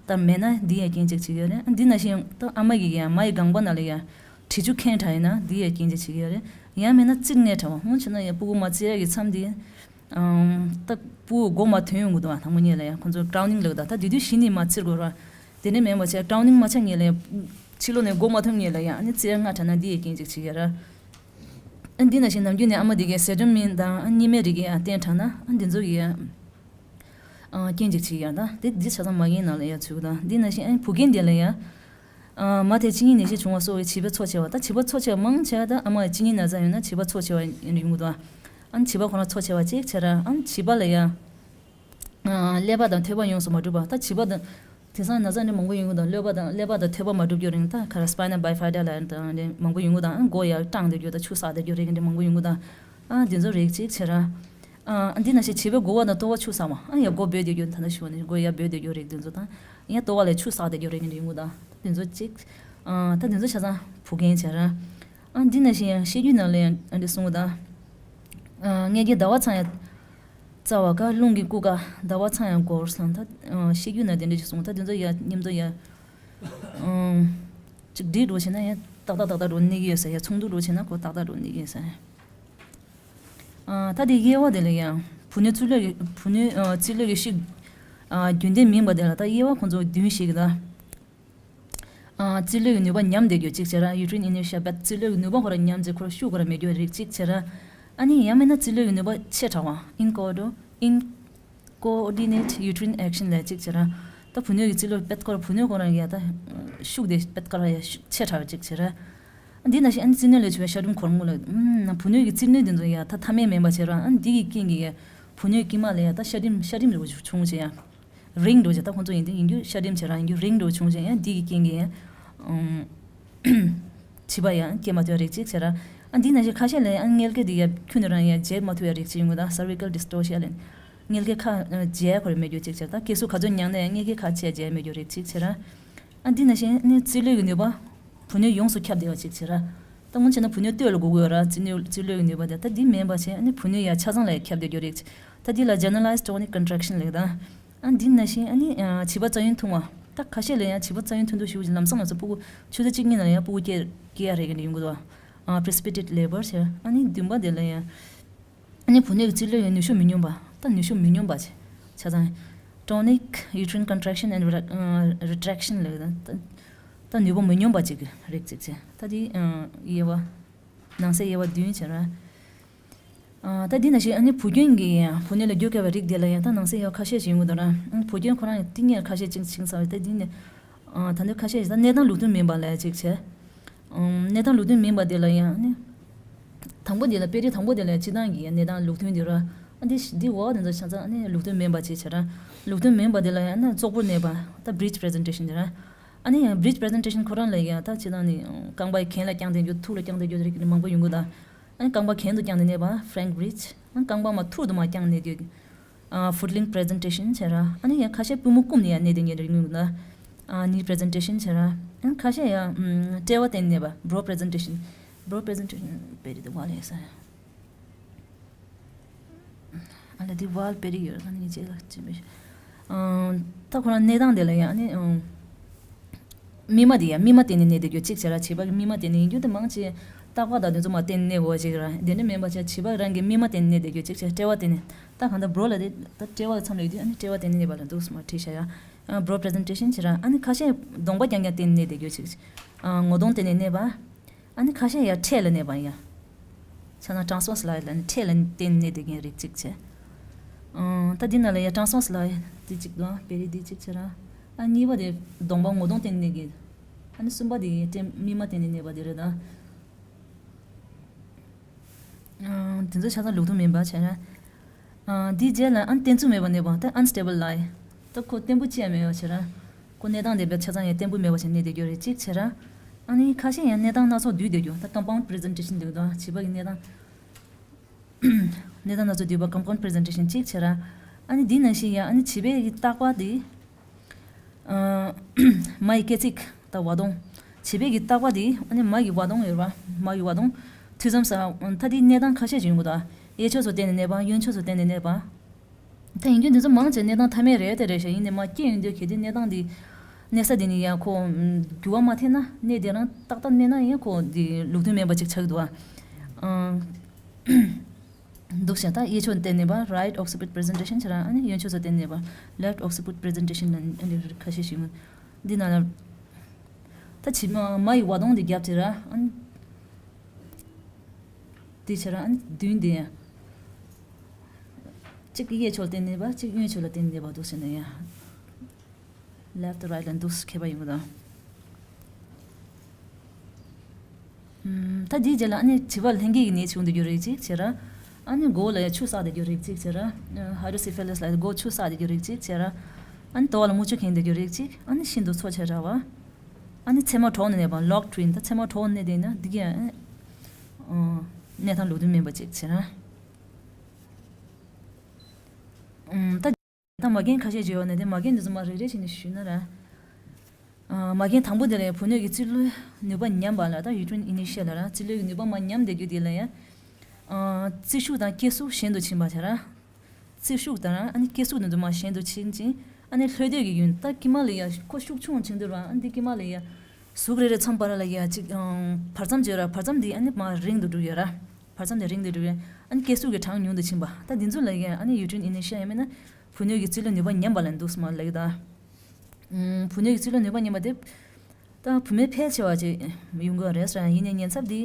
ལྟར་མེད་ན་འདི་ཡང་རྐྱེན་གཅིག་བྱེད་ཀྱི་ཡོད་རེད། ཨ་འདི་ནང་བཞིན་ད་ཨ་མ་ཡིས་ཡང་མ་ཡི་སྒང་པ་ནང་ལ་ཡང་དྲི་ཆུ་ཁེངས་དྲགས་ཡིན་ན་འདི་ཡང་རྐྱེན་གཅིག་བྱེད་ཀྱི་ཡོད་རེད། ཡང་མིན་ན་བཙིར་ནས་དྲགས་པ། སྔོན་བྱས་ན་ཡང་ཕྲུ་གུ་མ་བཙིར་ཡག་གི་མཚམས་འདི། ཨམ། ད་ཕྲུ་གུ་མགོ་མ་ཐོན་ཡོང་གི་འདུག་བ། དང་པོ་ཉིད་ལ་ཡང་ཁོང་ཚོ་ཌའོ་ནིང་ལབ་ད། ད་དེ་དུས་གཞི་ནས་མ་བཙིར་དགོས་ར། དེ་ནས་མེད་པ་བྱས་ཌའོ་ནིང་མ་ཆགས་ཉིད་ལ་ཡང་ཕྱི་ལོགས་ནས་མགོ་མ་ཐོན་ཉིད་ལ་ཡང་ཨ་ནི་བཙིར་ཡག་སྔ་དྲགས་ན་འདི་ཡང་རྐྱེན་གཅིག་བྱེད་ཀྱི་ར། ཨ་འདི་ནང་བཞིན་ནམ་རྒྱུན་ནས་ཨ་མ་དེ་གའི་ཟས་སྐྲུན་མིན་དང་ཨ་གཉིས་སྨན་རིགས་ཀྱི་ཡང་བསྟེན་དྲགས་ན་ཨ་འདི་ཚོ་གི་ཡང་། ཨ་རྐྱེན་གཅིག་བྱེད་ཀྱི་ཡང་ད། དེ་འདི་ཆ་ཚང་མ་རྐྱེན་ནང་ལ་ཡང་ཚུད་ཀྱི་ད། འདི་ནང་བཞིན་ཨ་བུ་རྒན་དེ་ལ་ཡང་། ཨ་མ་དེ་གཅིན་སྙི་ནད་གཞི་བྱུང་བ་སོགས་ཀྱི་བྱིས་པའི་འཚོ་བྱེད་པ། ད་བྱིས་པ་འཚོ་བྱེད་པ་མང་ཆེ་བ་ད་ཨ་མ་གཅིན་སྙི་ན་ཚ་ཡོད་ན་བྱིས་པ་འཚོ་བྱེད་པ་ཡོང་གི་འདུག་ཨ་བྱིས་པ་ཁོ་རང་འཚོ་བྱེད་པ་གཅིག་བྱེད་ར། ཨ་བྱིས་པ་ལ་ཡང་། ཨ་ཀླད་པ་དང་ཐོད་པ་ཡོངས་སུ་མ་གྲུབ་པ། ད་བྱིས་པ་དང་། དེང་སང་ན་ཚ་ནི་མང་པོ་ཡོང་གི་དང་། ཀླད་པ་དང་ཀླད་པ་དང་ཐོད་པ་མ་གྲུབ་རྒྱུ་རིང་ད་ག་ར་སྤའི་ནལ་བྷའི་ཕ་ཌ་ལ་དང་ནི་མང་པོ་ཡོང་གི་དང་། མགོ་ཡར་སྐྲངས་བསྡད་རྒྱུ་དང་ཆུ་བསགས་བསྡད་རྒྱུ་རིགས་འདི་མང་པོ་ཡོང་གི་དང་། ཨ་འདི་ཚོ་རིགས་གཅིག་བྱེད་ར། ཨ་འདི་ནང་བཞིན་བྱིས་པའི་མགོ་བ་དང་ལྟོ་བ་ཆུ་བསགས་པ། ཨ་ཡང་མགོ་སྦོས་བསྡད་རྒྱུ་ད་ལྟ་ཞུ་བ་ནི་མགོ་ཡར་སྦོས་བསྡད་རྒྱུ་རིགས་འདི་ཚོ་དང་། ཡང་ལྟོ་བ་ལ་ཆུ་བསགས་བསྡད་རྒྱུ་རིགས་འདི་ཡོང་གི་དང་། འདི་ཚོ་གཅིག་ཨ་ད་འདི་ཚོ་ཆ་ཚང་བུ་རྒན་བྱེད་ར། ཨ་འདི་ནང་བཞིན་ཡང་བཤད་རྒྱུད་ནང་ལ་ཡང་ཨ་འདི་གསུང་གི་དང་། ཨ་མངལ་སྐྱེས་ཟླ་བ་ཚང་ཡང་རྩ་བ་དཀར། རླུང་གི་སྐུ་དཀར། ཟླ་བ་ཚང་ཡང་སྒོར་སང་ད། ཨ་བཤད་རྒྱུད་ནང་དེ་འདྲ་ཞིག་གསུང་། ད་དེ་ཚོ་ཡང་མཉམ་དུ་ཡང་། ཨ་གཅིག་སྒྲིལ་འགྲོ་བྱས་ན་ཡང་ཏག་ཏག་ཏག་ཏག་འགྲོ་གནས་ཀྱི་ཡོད་ས། ཡང་ཚོགས་འདུ་འགྲོ་བྱས་ན་ཁོ་ཏག་ཏག་འགྲོ་གནས་ཀྱི་ཡོད་ས། ཨ་ད་དེ་དབྱེ་བ་དེ་ལ་ཡང་བུ་སྣོད་རྩིས་ལོས་ཀྱི་བུ་སྣོད་ཨ་རྩིས་ལོས་ཀྱི་ཤིག་ཨ་རྒྱུན་ལྡན་མིན་པ་དེ་ལ་ད་དབྱེ་བ་ཁོང་ཚོ་བདུན་ཞིག་གི་ད། ཨ་རྩིས་ལོས་ཀྱི་ནུས་པ་ཉམས་བསྡད་རྒྱུ་གཅིག་བྱེད་ར། Uterine inertia bad། རྩིས་ལོས་ཀྱི་ནུས་པ་ཁོ་རང་ཉམས་ཚེ་ཁོ་རང་ཤུགས་ཁོ་རང་མེད་རྒྱུ་རིགས་གཅིག་བྱེད་ར། ཨ་ནི་ཡང་མིན་ན་རྩིས་ལོས་ཀྱི་ནུས་པ་ཆེ་དྲགས་པ། Incoordo- incoordinate uterine action ལབ་གཅིག་བྱེད་ར། ད་བུ་སྣོད་ཀྱི་རྩིས་ལོས་དཔེ་ཁོ་རང་བུ་སྣོད་ཁོ་རང་ཡ་ད་ཤུགས་དེ་དཔེ་ཁོ་རང་ཡ་ཤུགས་ཆེ་དྲགས་པ་གཅིག་བྱེད་ར། འདི་ནང་བཞིན་ཨ་ནི་རྩིས་སྣོད་ལ་བྱུང་བའི་ཤ་གྲིམ་གོར་མོ་ལ། ཨུམ། བུ་སྣོད་ཀྱི་རྩིས་སྣོད་འདི་ཚོ་ཡ་ད་ཐ་མལ་མིན་པ་བྱེད་ར། ཨ་ནི་འདི་གི་རྐྱེན་གྱིས་ཡ་བུ་སྣོད་དཀྱིལ་མ་ལ་ཡ་ད་ཤ་གྲིམ་ཤ་གྲིམ་རེ་བ་བྱུང་བྱེད་ཡ། རིང་འགྲོ་བྱེད། ད་ཁོང་ཚོ་ཡིན་དུས་ཡིན་རྒྱུ་ཤ་གྲིམ་བྱེད་ར། ཡིན་རྒྱུ་རིང་འགྲོ་བྱུང་བྱེད་ཡ། འདི་གི་རྐྱེན་གྱིས་ཡ། ཨུམ། བྱིས་པ་ཡང་སྐྱེ་མ་ཐུབ་ཡ་རིགས་གཅིག་བྱེད་ར། ཨ་འདི་ནང་བཞིན་ཁ་ཤས་ལ་ཡང་མངལ་སྐེ་འདི་ཡ་ཁྱོན་ནས་རང་ཡ་འབྱེད་མ་ཐུབ་ཡ་རིགས་གཅིག་ཡོང་གི་ད། Cervical dystocia ལབ། མངལ་སྐེ་ཁ་འབྱེད་ཁོ་རེ་མེད་རྒྱུ་གཅིག་བྱེད། ད་སྐེ་ཟུར་ག་ཚོད་མྱངས་ན་ཡང་མངལ་སྐེ་ཁ་ཕྱེ་འབྱེད་མེད་རྒྱུ་རིགས་གཅིག་བྱེད་ར། ཨ་འདི་ནང་བཞིན་ནི་རྩིས་ལོས་ཀྱི་ནུས་པ་བུ་སྣོད་ཡོངས་སུ་ཁྱབ་བསྡད་པ་གཅིག་བྱེད་ར། ད་སྔོན་བྱས་ན་བུ་སྣོད་སྟོད་ལ་སྒུག་དགོས་ར། རྩིས་ནུས་རྩིས་ལོས་ཀྱི་ནུས་པ་དེ་ད་འདི་མིན་པ་བྱས། ཨ་ནི་བུ་སྣོད་ཡ་ཆ་ཚང་ལ་ཡ་ཁྱབ་བསྡད་རྒྱུ་རིགས་གཅིག། ད་འདི་ལ་generalized tonic contraction ལབ་ད། ཨ་འདི་ནང་བཞིན་ཨ་ནི་ཨ་བྱིས་པ་རྩ་ཡུན་ཐུང་བ། ད་ཁ་ཤས་ལ་ཡང་བྱིས་པ་རྩ་ཡུན་ཐུང་དུ་ཞུ་ཅིག་ལམ་སང་ལ་ཚོ་ཕྲུ་གུ་ཆུ་ཚོད་གཅིག་གཉིས་ནང་ལ་ཡང་ཕྲུ་གུ་སྐྱེ་སྐྱེ་ཡ་རེད་གི་འདྲ་ཡོང་གི་འདུག་ཨ་precipitate labour ཟེར། ཨ་ནི་བདུན་པ་དེ་ལ་ཡང་ཨ་ནི་བུ་སྣོད་ཀྱི་རྩིས་ལོས་ཡང་ནུས་ཤུགས་མི་སྙོམས་པ། ད་ནུས་ཤུགས་མི་སྙོམས་པ་བྱས། ཆ་ཚང་tonic uterine contraction and re- ཨ་retraction ལབ་ད། ད་ནུས་པ་མི་སྙོམས་པ་ཅིག་གི་རིགས་ཅིག་བྱས། ད་དེ་ཨ་དབྱེ་བ་ནང་གསེས་དབྱེ་བ་བདུན་བྱས་ར། ཨ་ད་འདི་ནང་བཞིན་ཨ་ནི་བུ་རྒྱུད་ཀྱི་ཡང་བུ་སྣོད་ལ་འགྱུར་བ་བའི་རིགས་དེ་ལ་ཡང་ད་ནང་གསེས་ཡང་ཁ་ཤས་ཤིག་ཡོང་གི་འདུག་ར། ཨ་བུ་རྒྱུད་ཁོ་རང་ཡང་ཏིང་ངེར་ཁ་ཤས་ཅིག་ཅིག་ཚང་བས། ད་འདི་ནི་ཨ་ད་འདི་ཁ་ཤས་ཤིག་ད་གནས་སྟངས་ལུགས་མཐུན་མིན་པ་ལ་ཅིག་བྱས། ཨམ་གནས་སྟངས་ལུགས་མཐུན་མིན་པ་དེ་ལ་ཡང་ཨ་ནི་དང་པོ་དེ་ལ་དཔེ་རིས་དང་པོ་དེ་ལ་སྤྱིར་བཏང་གི་ཡང་གནས་སྟངས་ལུགས་མཐུན་དེ་ར། ཨ་འདི་འདི་འོག་དེ་ཚོ་ཆ་ཚང་ཨ་ནི་ལུགས་མཐུན་མིན་པ་ཅིག་བྱས་ར། ལུགས་མཐུན་མིན་པ་དེ་ལ་ཡང་ཨ་ནི་ཙོག་པུར་གནས་པ་ད་breech presentation དེ་ར། ཨ་ནི་ཡང་breech presentation ཁོ་རང་ལ་ཡང་ད་སྤྱིར་བཏང་ནི་རྐང་པ་གྱེན་ལ་བརྐྱངས་བསྡད་རྒྱུ་ཐུར་ལ་བརྐྱངས་བསྡད་རྒྱུ་རིགས་ནི་མང་པོ་ཡོང་གི་འདུག་ཨ་ནི་རྐང་པ་གྱེན་དུ་བརྐྱངས་ནས་གནས་པ་Frank bridge། ཨ་ནི་རྐང་པ་མར་ཐུར་དུ་མར་བརྐྱངས་གནས་དུས་ཨ་foot link presentation བྱས་ར། ཨ་ནི་ཡང་ཁ་ཤས་པུས་མོ་བསྐུམས་ནས་ཡང་གནས་དེ་ངེས་རེད་ངུས་ལ། ཨ་knee presentation བྱས་ར། ཨ་ནི་ཁ་ཤས་ཡང་ཨམ་དཔྲལ་བ་བསྟན་གནས་པ་brow presentation། brow presentation དཔེ་རིས་དེ་བ་ལས་ས། ཨ་ལ་འདི་ཝལ་དཔེ་རིས་ཡོད་རེད། ད་ནི་ངས་ཅེས་ལ་ཅི་མི་ཤེས། ཨང་། ད་ཁོ་རང་གནས་སྟངས་དེ་ལ་ཡང་ནི་ཨང་། སྨིན་མ་དེ་ཡང་སྨིན་མ་བསྟན་ནས་གནས་བསྡད་རྒྱུ་གཅིག་བྱས་ར། བྱིས་པ་གི་སྨིན་མ་བསྟན་ནས་ཡིན་རྒྱུ་དེ་མང་ཆེ་རྟག་པ་དང་དེ་ཚོ་མ་བསྟན་ནས་འོ་ཅིག་ར། དེ་འདྲ་མིན་པ་བྱས་བྱིས་པ་རང་གི་སྨིན་མ་བསྟན་ནས་གནས་བསྡད་རྒྱུ་གཅིག་བྱས་དཔྲལ་བ་བསྟན་ནས། ད་གང་ལྟར་བྲོ་ལ་དེ་ད་དཔྲལ་བ་གི་མཚམས་ལ་ཡོད་དུས་ཨ་ནི་དཔྲལ་བ་བསྟན་ནས་གནས་པ་ལ་འདུག་སེ་མར་བྲིས་བཞག་ཡ། ཨ་བྲོ་པི་རི་སེན་ཊེ་ཤན་བྱས་ར། ཨ་ནི་ཁ་ཤས་གདོང་པ་རྐྱང་རྐྱང་བསྟན་ནས་གནས་བསྡད་རྒྱུ་གཅིག་ཨ་ངོ་གདོང་བསྟན་ནས་གནས་པ། ཨ་ནི་ཁ་ཤས་ཡང་འཕྲེད་ལ་གནས་པ་ཡང་། ཆ་ན་transverse line ལ་ནི་འཕྲེད་ལ་བསྟན་གནས་བསྡད་མཁན་རིགས་གཅིག་བྱས། ཨང་། ད་འདི་ནང་ལ་ཡ་ཊན་སི་ཕར་སི་ལ་འདི་གཅིག་དང་བེ་རི་འདི་གཅིག་བྱས་ར། ཨ་གཉིས་པ་དེ་གདོང་པ་ངོ་གདོང་སྟེང་ནས་གི། ཨ་ནི་གསུམ་པ་དེ་ཡི་སྟེང་སྨིན་མ་སྟེང་ནས་གནས་པ་དེ་རེད་ད། ཨང་། དེ་ཚོ་ཆ་ཚང་ལུགས་མཐུན་མིན་པ་བྱས་ར། ཨང་། འདིའི་རྗེས་ལ་ཨ་ནི་བརྟན་ཚུགས་མེད་པ་གནས་པ་ད་ཨན་སི་ཊེ་བལ་ལ་ཡི། ད་ཁོ་བརྟན་པོ་ཅི་ཡང་མེད་པ་བྱས་ར། ཁོ་གནས་སྟངས་དེ་བས་ཆ་ཚང་ཡང་བརྟན་པོ་མེད་པ་ཞིག་གནས་བསྡད་རྒྱུ་རེད་གཅིག་བྱས་ར། ཨ་ནི་ཁ་ཤས་ཡང་གནས་སྟངས་སྣ་ཚོགས་འདུས་བསྡད་རྒྱུ་ད་ཀམ་པའུན་ཌི་པི་རི་ཟེན་ཊེ་ཤན་འདུག་ད་བྱིས་པ་གི་གནས་སྟངས། གནས་སྟངས་སྣ་ཚོགས་འདུས་པ་ཀམ་པའུན་ཌི་པི་རི་ཟེན་ཊེ་ཤན་གཅིག་བྱས་ར། ཨ་ནི་འདི་ནང་བཞིན་ཡང་ཨ་ནི་བྱིས་པའི་གི་རྟག་པ་འདི། ཨ། མ་ཡི་སྐེ་ཚིགས་དང་བ་དོང་། བྱིས་པའི་གི་རྟག་པ་འདི་ཨ་ནི་མ་གི་བ་དོང་ཡོད་པ། མ་གི་བ་དོང་། ཐུན་མཚམས་སུ་ད་འདི་གནས་སྟངས་ཁ་ཤས་ཅིག་ཡོང་གི་འདུག་གཡས་ཕྱོགས་སུ་བསྟན་ནས་གནས་པ་གཡོན་ཕྱོགས་སུ་བསྟན་ནས་གནས་པ། ད་ཡིན་རྒྱུ་འདི་ཚོ་མང་ཆེ་གནས་སྟངས་མཐའ་མའི་རེད་དེ་རེད་ཤག་ཡིན་ནའི་མ་སྐྱེ་ཡོང་དུས་གལ་ཏེ་གནས་སྟངས་འདི་གནས་ས་འདི་ནས་ཡང་ཁོ་འགྱུར་བ་མ་ཐེབས་ན། གནས་དེ་རང་ཏག་ཏག་གནས་ན་ཡང་ཁོ་འདི་ལུགས་མཐུན་མིན་པ་ཅིག་ཆགས་ཀྱི་འདུག་ཨ། འདུག་ཤག་ད་གཡས་ཕྱོགས་བསྟན་ནས་པ་རའིཊ་ཨོག་སི་པིཊ་པི་རི་ཟེན་ཊེ་ཤན་བྱས་ར། ཨ་ནི་གཡོན་ཕྱོགས་སུ་བསྟན་ནས་པ་ལེཕྚ་ཨོག་སི་པིཊ་པི་རི་ཟེན་ཊེ་ཤན་ལ་ཨ་ནི་ཁ་ཤས་ཤིག་འདི་ན་ལ། ད་བྱིས་མ་མ་ཡི་བ་དོང་འདི་རྒྱབ་བྱས་ར། ཨ་ནི་འདི་བྱས་ར། ཨ་ནི་མདུན་འདི་ཡང་གཅིག་གཡས་ཕྱོགས་ལ་བསྟན་ནས་པ་གཅིག་གཡོན་ཕྱོགས་ལ་བསྟན་ནས་པ་འདུག་ཟེར་ན་ཡང་། ལེཕྚ་རའིཊ་ལ་འདུག་ཁྱད་པར་ཡོང་གི་འདུག་ཨམ། ད་འདིའི་རྗེས་ལ་ཨ་ནི་བྱིས་པ་ལྷན་སྐྱེས་ཀྱི་ནད་བྱུང་བསྡད་རྒྱུ་རིགས་གཅིག་བྱས་ར། ཨ་ནི་མགོ་ལ་ཡང་ཆུ་བསགས་བསྡད་རྒྱུ་རིགས་གཅིག་བྱས་ར། ཧའི་ཌོ་སི་ཕེ་ལས་ལ་མགོ་ཆུ་བསགས་བསྡད་རྒྱུ་རིགས་གཅིག་བྱས་ར། ཨ་ནི་ལྟོ་བ་ལ་མུ་ཆུ་ཁེངས་བསྡད་རྒྱུ་རིགས་གཅིག་ཨ་ནི་ཤིན་ཏུ་འཚོ་བྱས་ར་བ། ཨ་ནི་མཚན་མོ་གྲོངས་ནས་ནད་པ་ལོག་ཊི་ཝིན། ད་མཚན་མོ་གྲོངས་ནས་བསྡད་ན་འདི་ག་ཡང་ཨ་གནས་སྟངས་ལུགས་མཐུན་མིན་པ་གཅིག་བྱས་ར། ཨམ། ད། ད་མ་རྒན་ཁ་ཤས་ཅིག་ཡོད་ནས་དེ་མ་རྒན་འདི་ཚོ་མ་རེ་རེ་བྱས་ནས་ཞུས་ན་ར། ཨ། མ་རྒན་དང་པོ་དེ་ལ་ཡང་བུ་སྣོད་ཀྱི་རྩིས་ལོའི་ནུས་པ་ཉམས་པ་ལ་ད་ཡུ་ཊི་རིན་ཨི་ནི་ཤི་ཡ་ལ་ར། རྩིས་ལོའི་ནུས་པ་མར་ཉམས་བསྡད་རྒྱུ་དེ་ལ་ཡང་། ཨ། རྩིས་ཤུགས་དང་སྐྱེ་གཟུགས་ཞན་དུ་ཕྱིན་པ་བྱས་ར། རྩིས་ཤུགས་དང་ཨ་ནི་སྐྱེ་གཟུགས་དེ་ཚོ་མར་ཞན་དུ་ཕྱིན་ཅིང་ཨ་ནི་ལྷོད་ལྷོད་ཀྱི་ཡུན་ད་དཀྱིལ་མ་ལ་ཡང་ཁོ་ཤུགས་ཆུང་ཕྱིན་དུས་ར། ཨ་ནི་དེ་དཀྱིལ་མ་ལ་ཡང་གཟུགས་རེ་རེ་མཚམས་བར་ལ་ཡང་ཅིག་ཨང་། བར་མཚམས་བརྗོད་ར། བར་མཚམས་འདི་ཨ་ནི་མར་རིང་དུ་འགྲོ་གི་ཡོད་ར། བར་མཚམས་དེ་རིང་དུ་འགྲོ་བས་ཨ་ནི་སྐྱེ་གཟུགས་ཀྱི་གྲངས་ཉུང་དུ་ཕྱིན་པ། ད་འདི་ཚོ་ལ་ཡང་ཨ་ནི་ཡུ་ཊི་རིན་ཨི་ནི་ཤི་ཡ་ཡང་མིན་ན་བུ་སྣོད་ཀྱི་རྩིས་ལོའི་ནུས་པ་ཉམས་པ་ལ་འདུག་སེ་མར་ལབ་ཀྱི་ད། ཨུམ། བུ་སྣོད་ཀྱི་རྩིས་ལོའི་ནུས་པ་ཉམས་པ་དེ། ད་བུད་མེད་ཕལ་ཆེ་བ་ཅིག་ཡོང་གི་རེད་ཟེར། ཡིན་ནའི་ཉེན་ཚབས་འདི།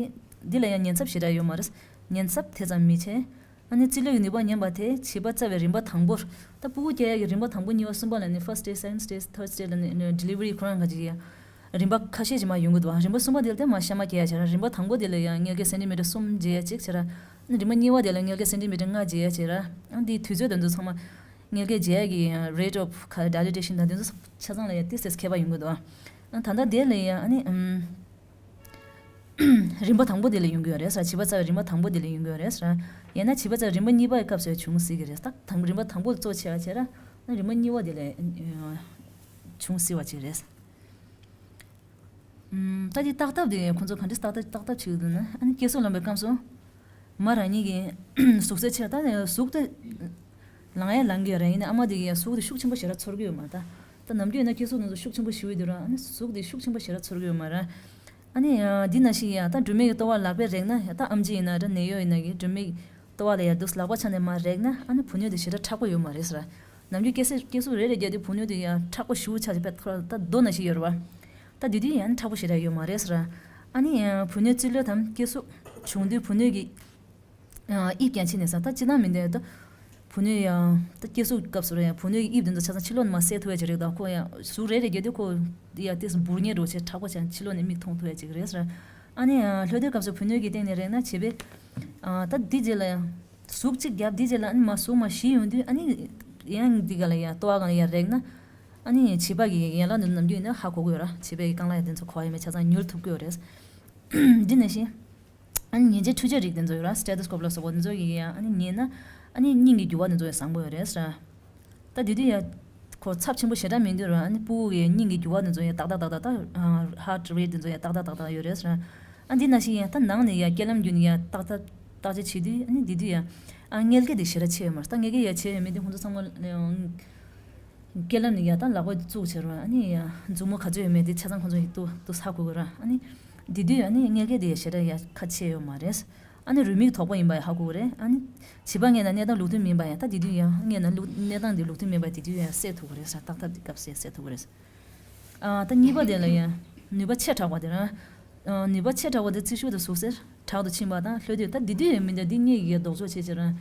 འདི་ལ་ཡང་ཉེན་ཚབས་ཞེ་དྲག་ཡོད་མ་རེད། ཉེན་ཚབས་དེ་ཙམ་མི་ཆེ། ཨ་ནི་རྩིས་ལོའི་ནུས་པ་ཉམས་པ་དེ་བྱིས་པ་བཙའ་བའི་རིམ་པ་དང་པོར། ད་ཕྲུ་གུ་སྐྱེ་ཡག་གི་རིམ་པ་དང་པོ་གཉིས་པ་གསུམ་པ་ལ་ནི་first stage, second stage, third stage ལ་ནི་ཌི་ལི་ཝ་རི་ཁོ་རང་ག་ཅིག་ཡ། རིམ་པ་ཁ་ཤས་ཅིག་མར་ཡོང་གི་འདུག་རིམ་པ་གསུམ་པ་དེ་ལ་དེ་མར་ཤ་མ་སྐྱེ་ཡ་བྱས་ར། རིམ་པ་དང་པོ་དེ་ལ་ཡང་མངལ་སྐེ་སེན་ཊི་མི་ཊར་གསུམ་འབྱེད་ཡ་གཅིག་བྱས་ར། རིམ་པ་གཉིས་པ་དེ་ལ་མངལ་སྐེ་སེན་ཊི་མི་ཊར་ལྔ་འབྱེད་ཡ་བྱས་ར། ཨ་འདིའི་དུས་ཚོད་དེ་ཚོ་ཚང་མ། མངལ་སྐེ་འབྱེད་ཡ་གི་rate of dilatation དང་དེ་ཚོ་ཆ་ཚང་ལ་ཡང་ཏོག་ཙམ་ཁྱད་པར་ཡོང་གི་འདུག་ཨ་ད་ལྟ་དེ་ལ་ཡང་ཨ་ནི་ཨམ། རིམ་པ་དང་པོ་དེ་ལ་ཡོང་གི་ཡོད་རེད་ཟེར། བྱིས་པ་བཙའ་བའི་རིམ་པ་དང་པོ་དེ་ལ་ཡོང་གི་ཡོད་རེད་ཟེར། ཡང་ན་བྱིས་པ་བཙའ་བའི་རིམ་པ་གཉིས་པའི་སྐབས་སུ་ཡང་བྱུང་སྲིད་ཀྱི་རེད། ད་དང་རིམ་པ་དང་པོ་ལ་གཙོ་ཆེ་བ་བྱས་ར། ན་རིམ་པ་གཉིས་པ་དེ་ལ་ཨ་བྱུང་སྲིད་པ་ཅིག་རེད། ཨམ། ད་དེ་བརྟག་ཐབས་དེ་ཁོང་ཚོ་ག་འདྲས་བརྟག་ཐབས་བརྟག་ཐབས་བྱེད་ཀྱི་འདུག་ན། ཨ་ནི་སྐྱེ་གཟུགས་ལངས་པའི་སྐབས་སུ། མ་རང་ཉིད་ཀྱི་གཟུགས་གསལ་ཆེ་ད་ནི་གཟུགས་དེ་ལངས་ཡ་ལངས་ཀྱི་ཡོད་རེད། ཡིན་ནའི་ཨ་མ་དེ་གིས་ཡ་གཟུགས་དེ་ཤུགས་ཆེན་པོ་ཞེ་དྲག་ཚོར་གྱི་ཡོད་མ་རེད་ད། ད་ནམ་རྒྱུན་ཡིན་ན་སྐྱེ་གཟུགས་དེ་ཚོ་ཤུགས་ཆེན་པོ་ཞེ་པོ་ཡོད་དུས་ར། ཨ་ནི་གཟུགས་དེ་ཤུགས་ཆེན་པོ་ཞེ་དྲག་ཚོར་གྱི་ཡོད་མ་རེད། ཨ་ནི་ཡ་འདི་ནང་བཞིན་ཡ་ད་སྦྲུམ་མའི་ལྟོ་བ་ལག་པས་རེག་ན་ཡ། ད་ཨེམ་ཆི་ཡིན་ན་ར་ནད་གཡོག་ཡིན་ན་གི་སྦྲུམ་མའི་ལྟོ་བ་ལ་ཡ་འདུག་ལག་པ་ཆ་ནས་མར་རེག་ན་ཨ་ནི་བུ་སྣོད་དེ་ཞེ་དྲག་མཁྲེགས་པོ་ཡོད་མ་རེད་ཟེར། ནམ་རྒྱུན་སྐྱེ་ས་སྐྱེ་གཟུགས་རེ་རེ་བརྒྱབ་དུས་བུ་སྣོད་དེ་ཡང་མཁྲེགས་པོ་ཞེ་པོ་ཆགས་ཀྱི་པད་ཁོ་ར་ད་རྡོ་ནང་བཞིན་ཡོད་རེད་བ། ད་དེ་དུས་ཡང་མཁྲེགས་པོ་ཞེ་དྲག་ཡོད་མ་རེད་ཟེར། ཨ་ནི་ཡང་བུ་སྣོད་རྩིས་ལོ་དང་སྐྱེ་གཟུགས་བྱུང་དུས་བུ་སྣོད་ཀྱི་དབྱིབས་ཀྱང་ཕྱེ་ནས་ཟེར། ད་སྤྱིར་བཏང་མི་འདུག་ད་བུ་སྣོད་ཡང་ད་སྐྱེ་གཟུགས་སྐབས་སུ་རེད། ཡང་བུ་སྣོད་ཀྱི་དབྱིབས་དེ་ཚོ་ཆ་ཚང་ཕྱི་ལོགས་ནས་མར་གསལ་ཐུབ་ཡ་ཅིག་རེད། ད་ཁོ་ཡང་གཟུགས་རེ་རེ་བརྒྱབ་དུས་ཁོ་ཡང་ཏོག་ཙམ་འབུར་ཉལ་འདྲ་བོ་བྱས་མཁྲེགས་པོ་བྱས་ཕྱི་ལོགས་ནས་མིག་མཐོང་ཐུབ་ཡ་ཅིག་རེད་ཟེར། ཨ་ནི་ཡང་ལྷོད་ལྷོད་སྐབས་སུ་བུ་སྣོད་ཀྱི་སྟེང་ནས་རེག་ན་བྱིས་པས། ཨ། ད་འདི་རྗེས་ལ་ཡང་། ཟུག་གཅིག་བརྒྱབ་འདི་རྗེས་ལ་ཨ་ནི་མ་ཟུག་མ་ཞི་ཡོང་དུས་ཨ་ནི། ཡང་འདི་ག་ལ་ཡང་ལྟོ་བ་གང་ལ་ཡང་རེག་ན། ཨ་ནི་བྱིས་པ་གི་ཡན་ལག་འདི་ནམ་རྒྱུན་ཡིན་ན་ཧ་གོ་གི་ཡོད་ར། བྱིས་པའི་རྐང་ལག་ཡང་དེ་ཚོ་ག་པར་ཡོད་མེད་ཆ་ཚང་མྱུལ་ཐུབ་ཀྱི་ཡོད་རེད། འདི་ནང་བཞིན། ཨ་ནི་ཉན་བྱེད་འཕྲུལ་ཆས་རིགས་དེ་ཚོ་ཡོད་ར། སི་ཊེ་ཐོ་སི་ཀོབ་ལ་སོགས་པ་འདི་ཚོ་གི་ཡང་ཨ་ནི་ཉན་ན། ཨ་ནི་སྙིང་གི་རྒྱུ་བ་འདི་ཚོ་ཡང་བཟང་པོ་ཡོད་རེད་ཟེར། ད་དེ་དུས་ཡང་། ཁོ་ཚབས་ཆེན་པོ་ཞེ་དྲག་མིན་དུས་ར། ཨ་ནི་ཕྲུ་གུ་གི་སྙིང་གི་རྒྱུ་བ་འདི་ཚོ་ཡང་ཏག་ཏག་ཏག་ཏག་ད། ཧར་ཊི་རེ་ཊི་འདི་ཚོ་ཡང་ཏག་ཏག་ཏག་ཏག་ཡོད་རེད་ཟེར། ཨ་འདི་ནང་བཞིན་ཡང་ད་ནང་ནས་ཡང་རྐྱེན་ལམ་བརྒྱུད་ནས་ཡང་ཏག་ཏག་བརྟག་དཔྱད་བྱེད་དུས་ཨ་ནི་དེ་དུས་ཡང་། ཨ་མངལ་སྐེ་དེ་ཞེ་དྲག་ཆེ་ཡོད་མ་རེད། ད་མངལ་སྐེ་ཡང་ཆེ་ཡོད་མེད་དེ་ཁོང་ཚོ་ཚང་མ། རྐྱེན་ལམ་ནས་ཡང་ད་ལག་པ་བཙུགས་བྱས་ར། ཨ་ནི་ཡང་མཛུབ་མོ་ག་ཚོད་ཡོད་མེད་དེ་ཆ་ཚང་ཁོང་ཚོ་ཡིས་ཏོག་ཏོག་ཧ་གོ་གི་ར། ཨ་ནི། དེ་དུས་ཨ་ནི་མངལ་སྐེ་དེ་ཡང་ཞེ་དྲག་ཡང་ཁ་ཆེ་ཡོད་མ་རེད། ཨ་ནི་རུས་མིག་དོག་པོ་ཡིན་པ་ཡང་ཧ་གོ་གི་རེད། ཨ་ནི། བྱིས་པ་མངལ་ན་གནས་སྟངས་ལུགས་མཐུན་མིན་པ་ཡང་ད་དེ་དུས་ཡང་མངལ་ན་ལུགས་གནས་སྟངས་དེ་ལུགས་མཐུན་མིན་པ་དེ་དུས་ཡང་གསལ་ཐུབ་ཀྱི་རེད་ཟེར། བརྟག་ཐབས་དེ་སྐབས་སུ་ཡང་གསལ་ཐུབ་ཀྱི་རེད་ཟེར། ཨ་ད་གཉིས་པ་དེ་ལ་ཡང་ནུས་པ་ཆེ་དྲགས་པ་དེ་རང་། ཨ་ནུས་པ་ཆེ་དྲགས་པ་དེ་རྩིས་ཤུགས་དེ་ཟུག་གཟེར་དྲག་ཏུ་ཕྱིན་པ་དང་ལྷོད་དུས་ད་དེ་དུས་ཡང་མི་འདྲ་འདི་གཉིས་ཀྱི་ལྡོག་ཕྱོགས་ཆེ་ཆེ་རང་།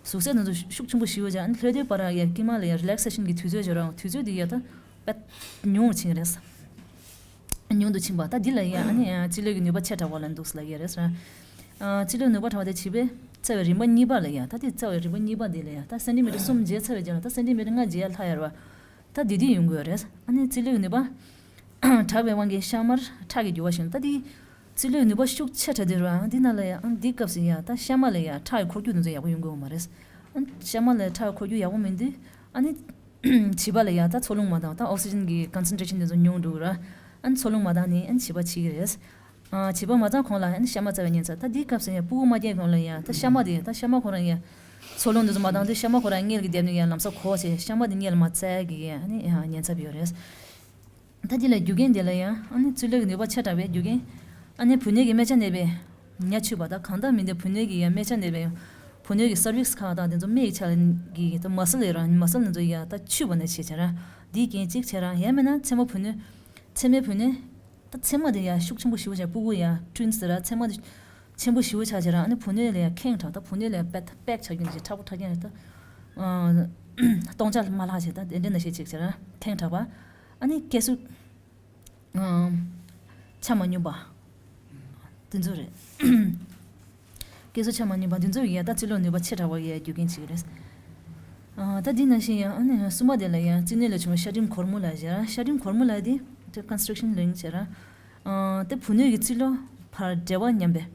ཟུག་གཟེར་དེ་ཚོ་ཤུགས་ཆེན་པོ་ཞེ་པོ་ཅིག་ཨ་ནི་ལྷོད་དེ་བར་ཡ་དཀྱིལ་མ་ལ་ཡ་རི་ལེག་སེ་ཤན་གྱི་དུས་ཚོད་ཅིག་རག་དུས་ཚོད་དེ་ཡ་ད་དཔེ་ཉུང་ཕྱིན་རེད། ཉུང་དུ་ཕྱིན་པ་ད་འདི་ལ་ཡ་ཨ་ནི་ཡ་རྩིས་ལོས་ཀྱི་ནུས་པ་ཆེ་དྲགས་པ་ལ་འདུག་ལབ་ཡ་རེད། རྩིས་ལོས་ནུས་པ་དྲགས་པ་དེ་བྱིས་པའི་རྩ་བའི་རིམ་པ་གཉིས་པ་ལ་ཡ་ད་དེ་རྩ་བའི་རིམ་པ་གཉིས་པ་འདི་ལ་ཡ་ད་སེན་ཊི་མི་ཊར་གསུམ་བརྗེས་ཚར་བའི་རྗེས་ལ་ད་སེན་ཊི་མི་ཊར་ལྔ་བརྗེས་ལྷག་ཡ་རེད་བ། ད་འདི་འདི་ཡོང་གི་ཡོད་རེད། ཨ་ནི་རྩིས་ལོས་ཀྱི་ནུས་པ་དྲག་པའི་དབང་གིས་ཤ་མར་ཁྲག་གི་རྒྱུ་བ་བཞིན་ད་འདི་རྩིས་ལོས་ནུས་པ་ཤུགས་ཆེ་དྲགས་དེ་རུ་ཨ་འདི་ན་ལ་ཡ་ཨ་འདི་སྐབས་སུ་ཡ་ད་ཤ་མ་ལ་ཡ་ཁྲག་གི་འཁོར་རྒྱུག་དེ་ཚོ་ཡག་པོ་ཡོང་གི་ཡོད་མ་རེད། ཨ་ཤ་མ་ལ་ཡ་ཁྲག་གི་འཁོར་རྒྱུག་ཡག་པོ་མིན་དུས་ཨ་ནི་བྱིས་པ་ལ་ཡ་ད་འཚོ་རླུང་མ་འདང་ད་ཨོག་སི་ཇན་གྱི་ཀོན་སེན་ཊྲེ་ཤན་དེ་ཚོ་ཉུང་འགྲོ་གི་ར། ཨ་ནི་འཚོ་རླུང་མ་འདང་ནི་ཨ་ནི་བྱིས་པ་འཆི་གི་རེད། ཨ་བྱིས་པ་མ་ཚང་གོང་ལ་ཨ་ནི་ཤ་མ་བཙའ་བའི་ཉེན་ཚབས་ད་འདི་སྐབས་སུ་ཡ་སྤུ་གུ་མ་སྐྱེས་གོང་ལ་ཡ་ད་ཤ་མ་དེ་ད་ཤ་མ་ཁོ་རང་ཡ་འཚོ་རླུང་དེ་ཚོ་མ་འདང་དུས་ཤ་མ་ཁོ་རང་མངལ་གྱི་སྡེབ་ནས་ཡ་ལམ་སང་གོ་བྱས་ཤ་མ་དེ་མངལ་མ་བཙའ་གི་ཡ་ཨ་ནི་ཡ་ཉེན་ཚབས་ཡོད་རེད། ད་འདི་ལ་རྒྱུ་རྐྱེན་དེ་ལ་ཡང་ཨ་ནི་རྩིས་ལོས་ཀྱི་ནུས་པ་ཆེ་དྲགས་པའི་རྒྱུ་རྐྱེན། ཨ་ནི་བུ་སྣོད་ཀྱི་སྨད་ཆ་ནད་པའི་ཉ་ཆུད་པ་དང་གང་ལྟར་མི་འདི་བུ་སྣོད་ཀྱི་ཡང་སྨད་ཆ་ནད་པའི་བུ་སྣོད་ཀྱི་སར་བིག་སི་ཁག་དང་དེ་ཚོ་སྨད་ཀྱི་ཆ་གི་ད་མ་སལ་ཡོད་རང་མ་སལ་དེ་ཚོ་ཡང་ད་ཆུད་པ་ནས་བྱས་བྱས་ར་འདིའི་རྐྱེན་གཅིག་བྱས་ར་ཡང་མིན་ན་མཚན་མོ་བུ་སྣོད་མཚན་མོའི་བུ་སྣོད་ད་མཚན་མོ་དེ་ཡང་ཤུགས་ཆེན་པོ་ཞེ་པོ་བྱས་སྤུ་གུ་ཡང་བསྐྲུན་ཟེར་ར་མཚན་མོ་དེ་ཆེན་པོ་ཞེ་པོ་ཆགས་བྱས་ར་ཨ་ནི་བུ་སྣོད་ལ་ཡང་ཁེངས་དྲགས་ད་བུ་སྣོད་ལ་ཡང་པེག་པེག་ཆགས་རྒྱུ་ནས་བྱས་མཁྲེགས་པོ་མཁྲེགས་རྒྱུ་ནས་ད་སྟོང་ཆ་མ་ལྷག་བྱས་ད་དེ་འདྲ་ན་བྱས་ཅིག་བྱས་ར་ཁེངས་དྲགས་པ། ཨ་ནི་སྐྱེ་གཟུགས་ཆ་མ་སྙོམས་པ་འདི་ཚོ་རེད། སྐྱེ་གཟུགས་ཆ་མ་སྙོམས་པ་འདི་ཚོ་ཡིན་ཡ་ད་རྩིས་ལོས་ནུས་པ་ཆེ་དྲགས་པ་ཡི་རྒྱུ་རྐྱེན་ཅིག་རེད། ཨ་ད་འདི་ནང་བཞིན་ཡང་ཨ་ནི་གསུམ་པ་དེ་ལ་ཡང་རྩིས་ནད་ལས་བྱུང་བའི་ཤ་གྲིམ་གོར་མོ་ལ་བཞག་ཤ་གྲིམ་གོར་མོ་ལ་དེ་དེ་ཀོན་སི་ཊྲེག་ཤན་རིང་བྱས་ར། ཨ་དེ་བུ་སྣོད་ཀྱི་རྩིས་ལོས་བར་འབྲེལ་བ་ཉམས་པས།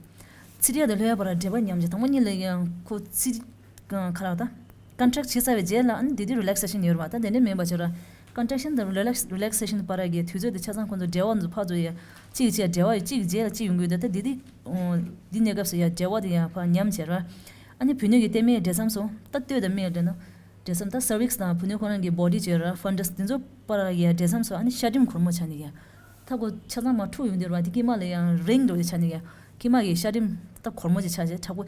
ཚིགས་ཡ་དང་ལྷོད་ཡ་བར་འབྲེལ་བ་ཉམས་ཀྱི་དང་པོ་གཉིས་ལ་ཡང་ཁོ་ཚིགས་ག་ར་ད། ཀོན་ཊེག་བྱེད་ཚར་བའི་རྗེས་ལ་ཨ་ནི་དེ་དུས་རི་ལེག་སེ་ཤན་ཡོད་རེད་བ། ད་དེ་འདྲ་མིན་པ་བྱས་ར། ཀོན་ཊེག་ཤན་དང་རི་ལེག་རི་ལེག་སེ་ཤན་བར་གྱི་དུས་ཚོད་དེ་ཆ་ཚང་ཁོང་ཚོ་འབྲེལ་བ་ཚོ་ཕར་ཚུར་ཡ་གཅིག་གིས་གཅིག་འབྲེལ་བ་ཡོད་གཅིག་གིས་རྗེས་ལ་གཅིག་ཡོང་གི་ཡོད། ད་ད་དེ་དུས་འདི་གནས་སྐབས་སུ་ཡ་འབྲེལ་བ་དེ་ཡ་ཕར་ཉམས་བྱས་ར། ཨ་ནི་བུ་སྣོད་ཀྱི་ལྟད་མོའི་འབྲེལ་མཚམས་སུ་ད་སྟོད་དང་སྨད་ལ་འབྲེལ་ན། འབྲེལ་མཚམས་ད་སར་བིག་སི་དང་བུ་སྣོད་ཁོ་རང་གི་བོ་ཌི་བྱས་ར་ཕན་ཌས་དེ་ཚོ་བར་ཡ་འབྲེལ་མཚམས་སུ་ཨ་ནི་ཤ་གྲིམ་གོར་མོ་ཆགས་ནས་ཡ། ད་ཁོ་ཆ་ཚང་མར་འཁྲུག་ཡོང་དུས་ར་དེ་དཀྱིལ་མ་ལ་ཡང་རིང་འགྲོ་ཡ་ཆགས་ནས་ཡ། དཀྱིལ་མ་གི་ཤ་གྲིམ་ད་གོར་མོ་ཅིག་ཆགས་བྱས་དྲག་པོ།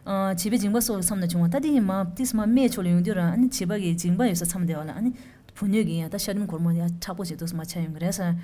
ཨ་བྱིས་པའི་མཇིང་པ་སོགས་ཀྱི་མཚམས་ན་བྱུང་བ་ད་དེ་ཡིན་མ་ཏིས་མ་སྨད་ཕྱོགས་ལ་ཡོང་དུས་ར་ཨ་ནི་བྱིས་པ་གི་མཇིང་པ་ཡོད་ས་མཚམས་དེ་བ་ལ་ཨ་ནི་བུ་སྣོད་ཀྱི་ཡང་ད་ཤ་གྲིམ་གོར་མོ་ཡང་དྲག་པོ་ཅིག་འདུག་སེ་མར་ཆགས་ཡོང་གི་རེད་ཟེར།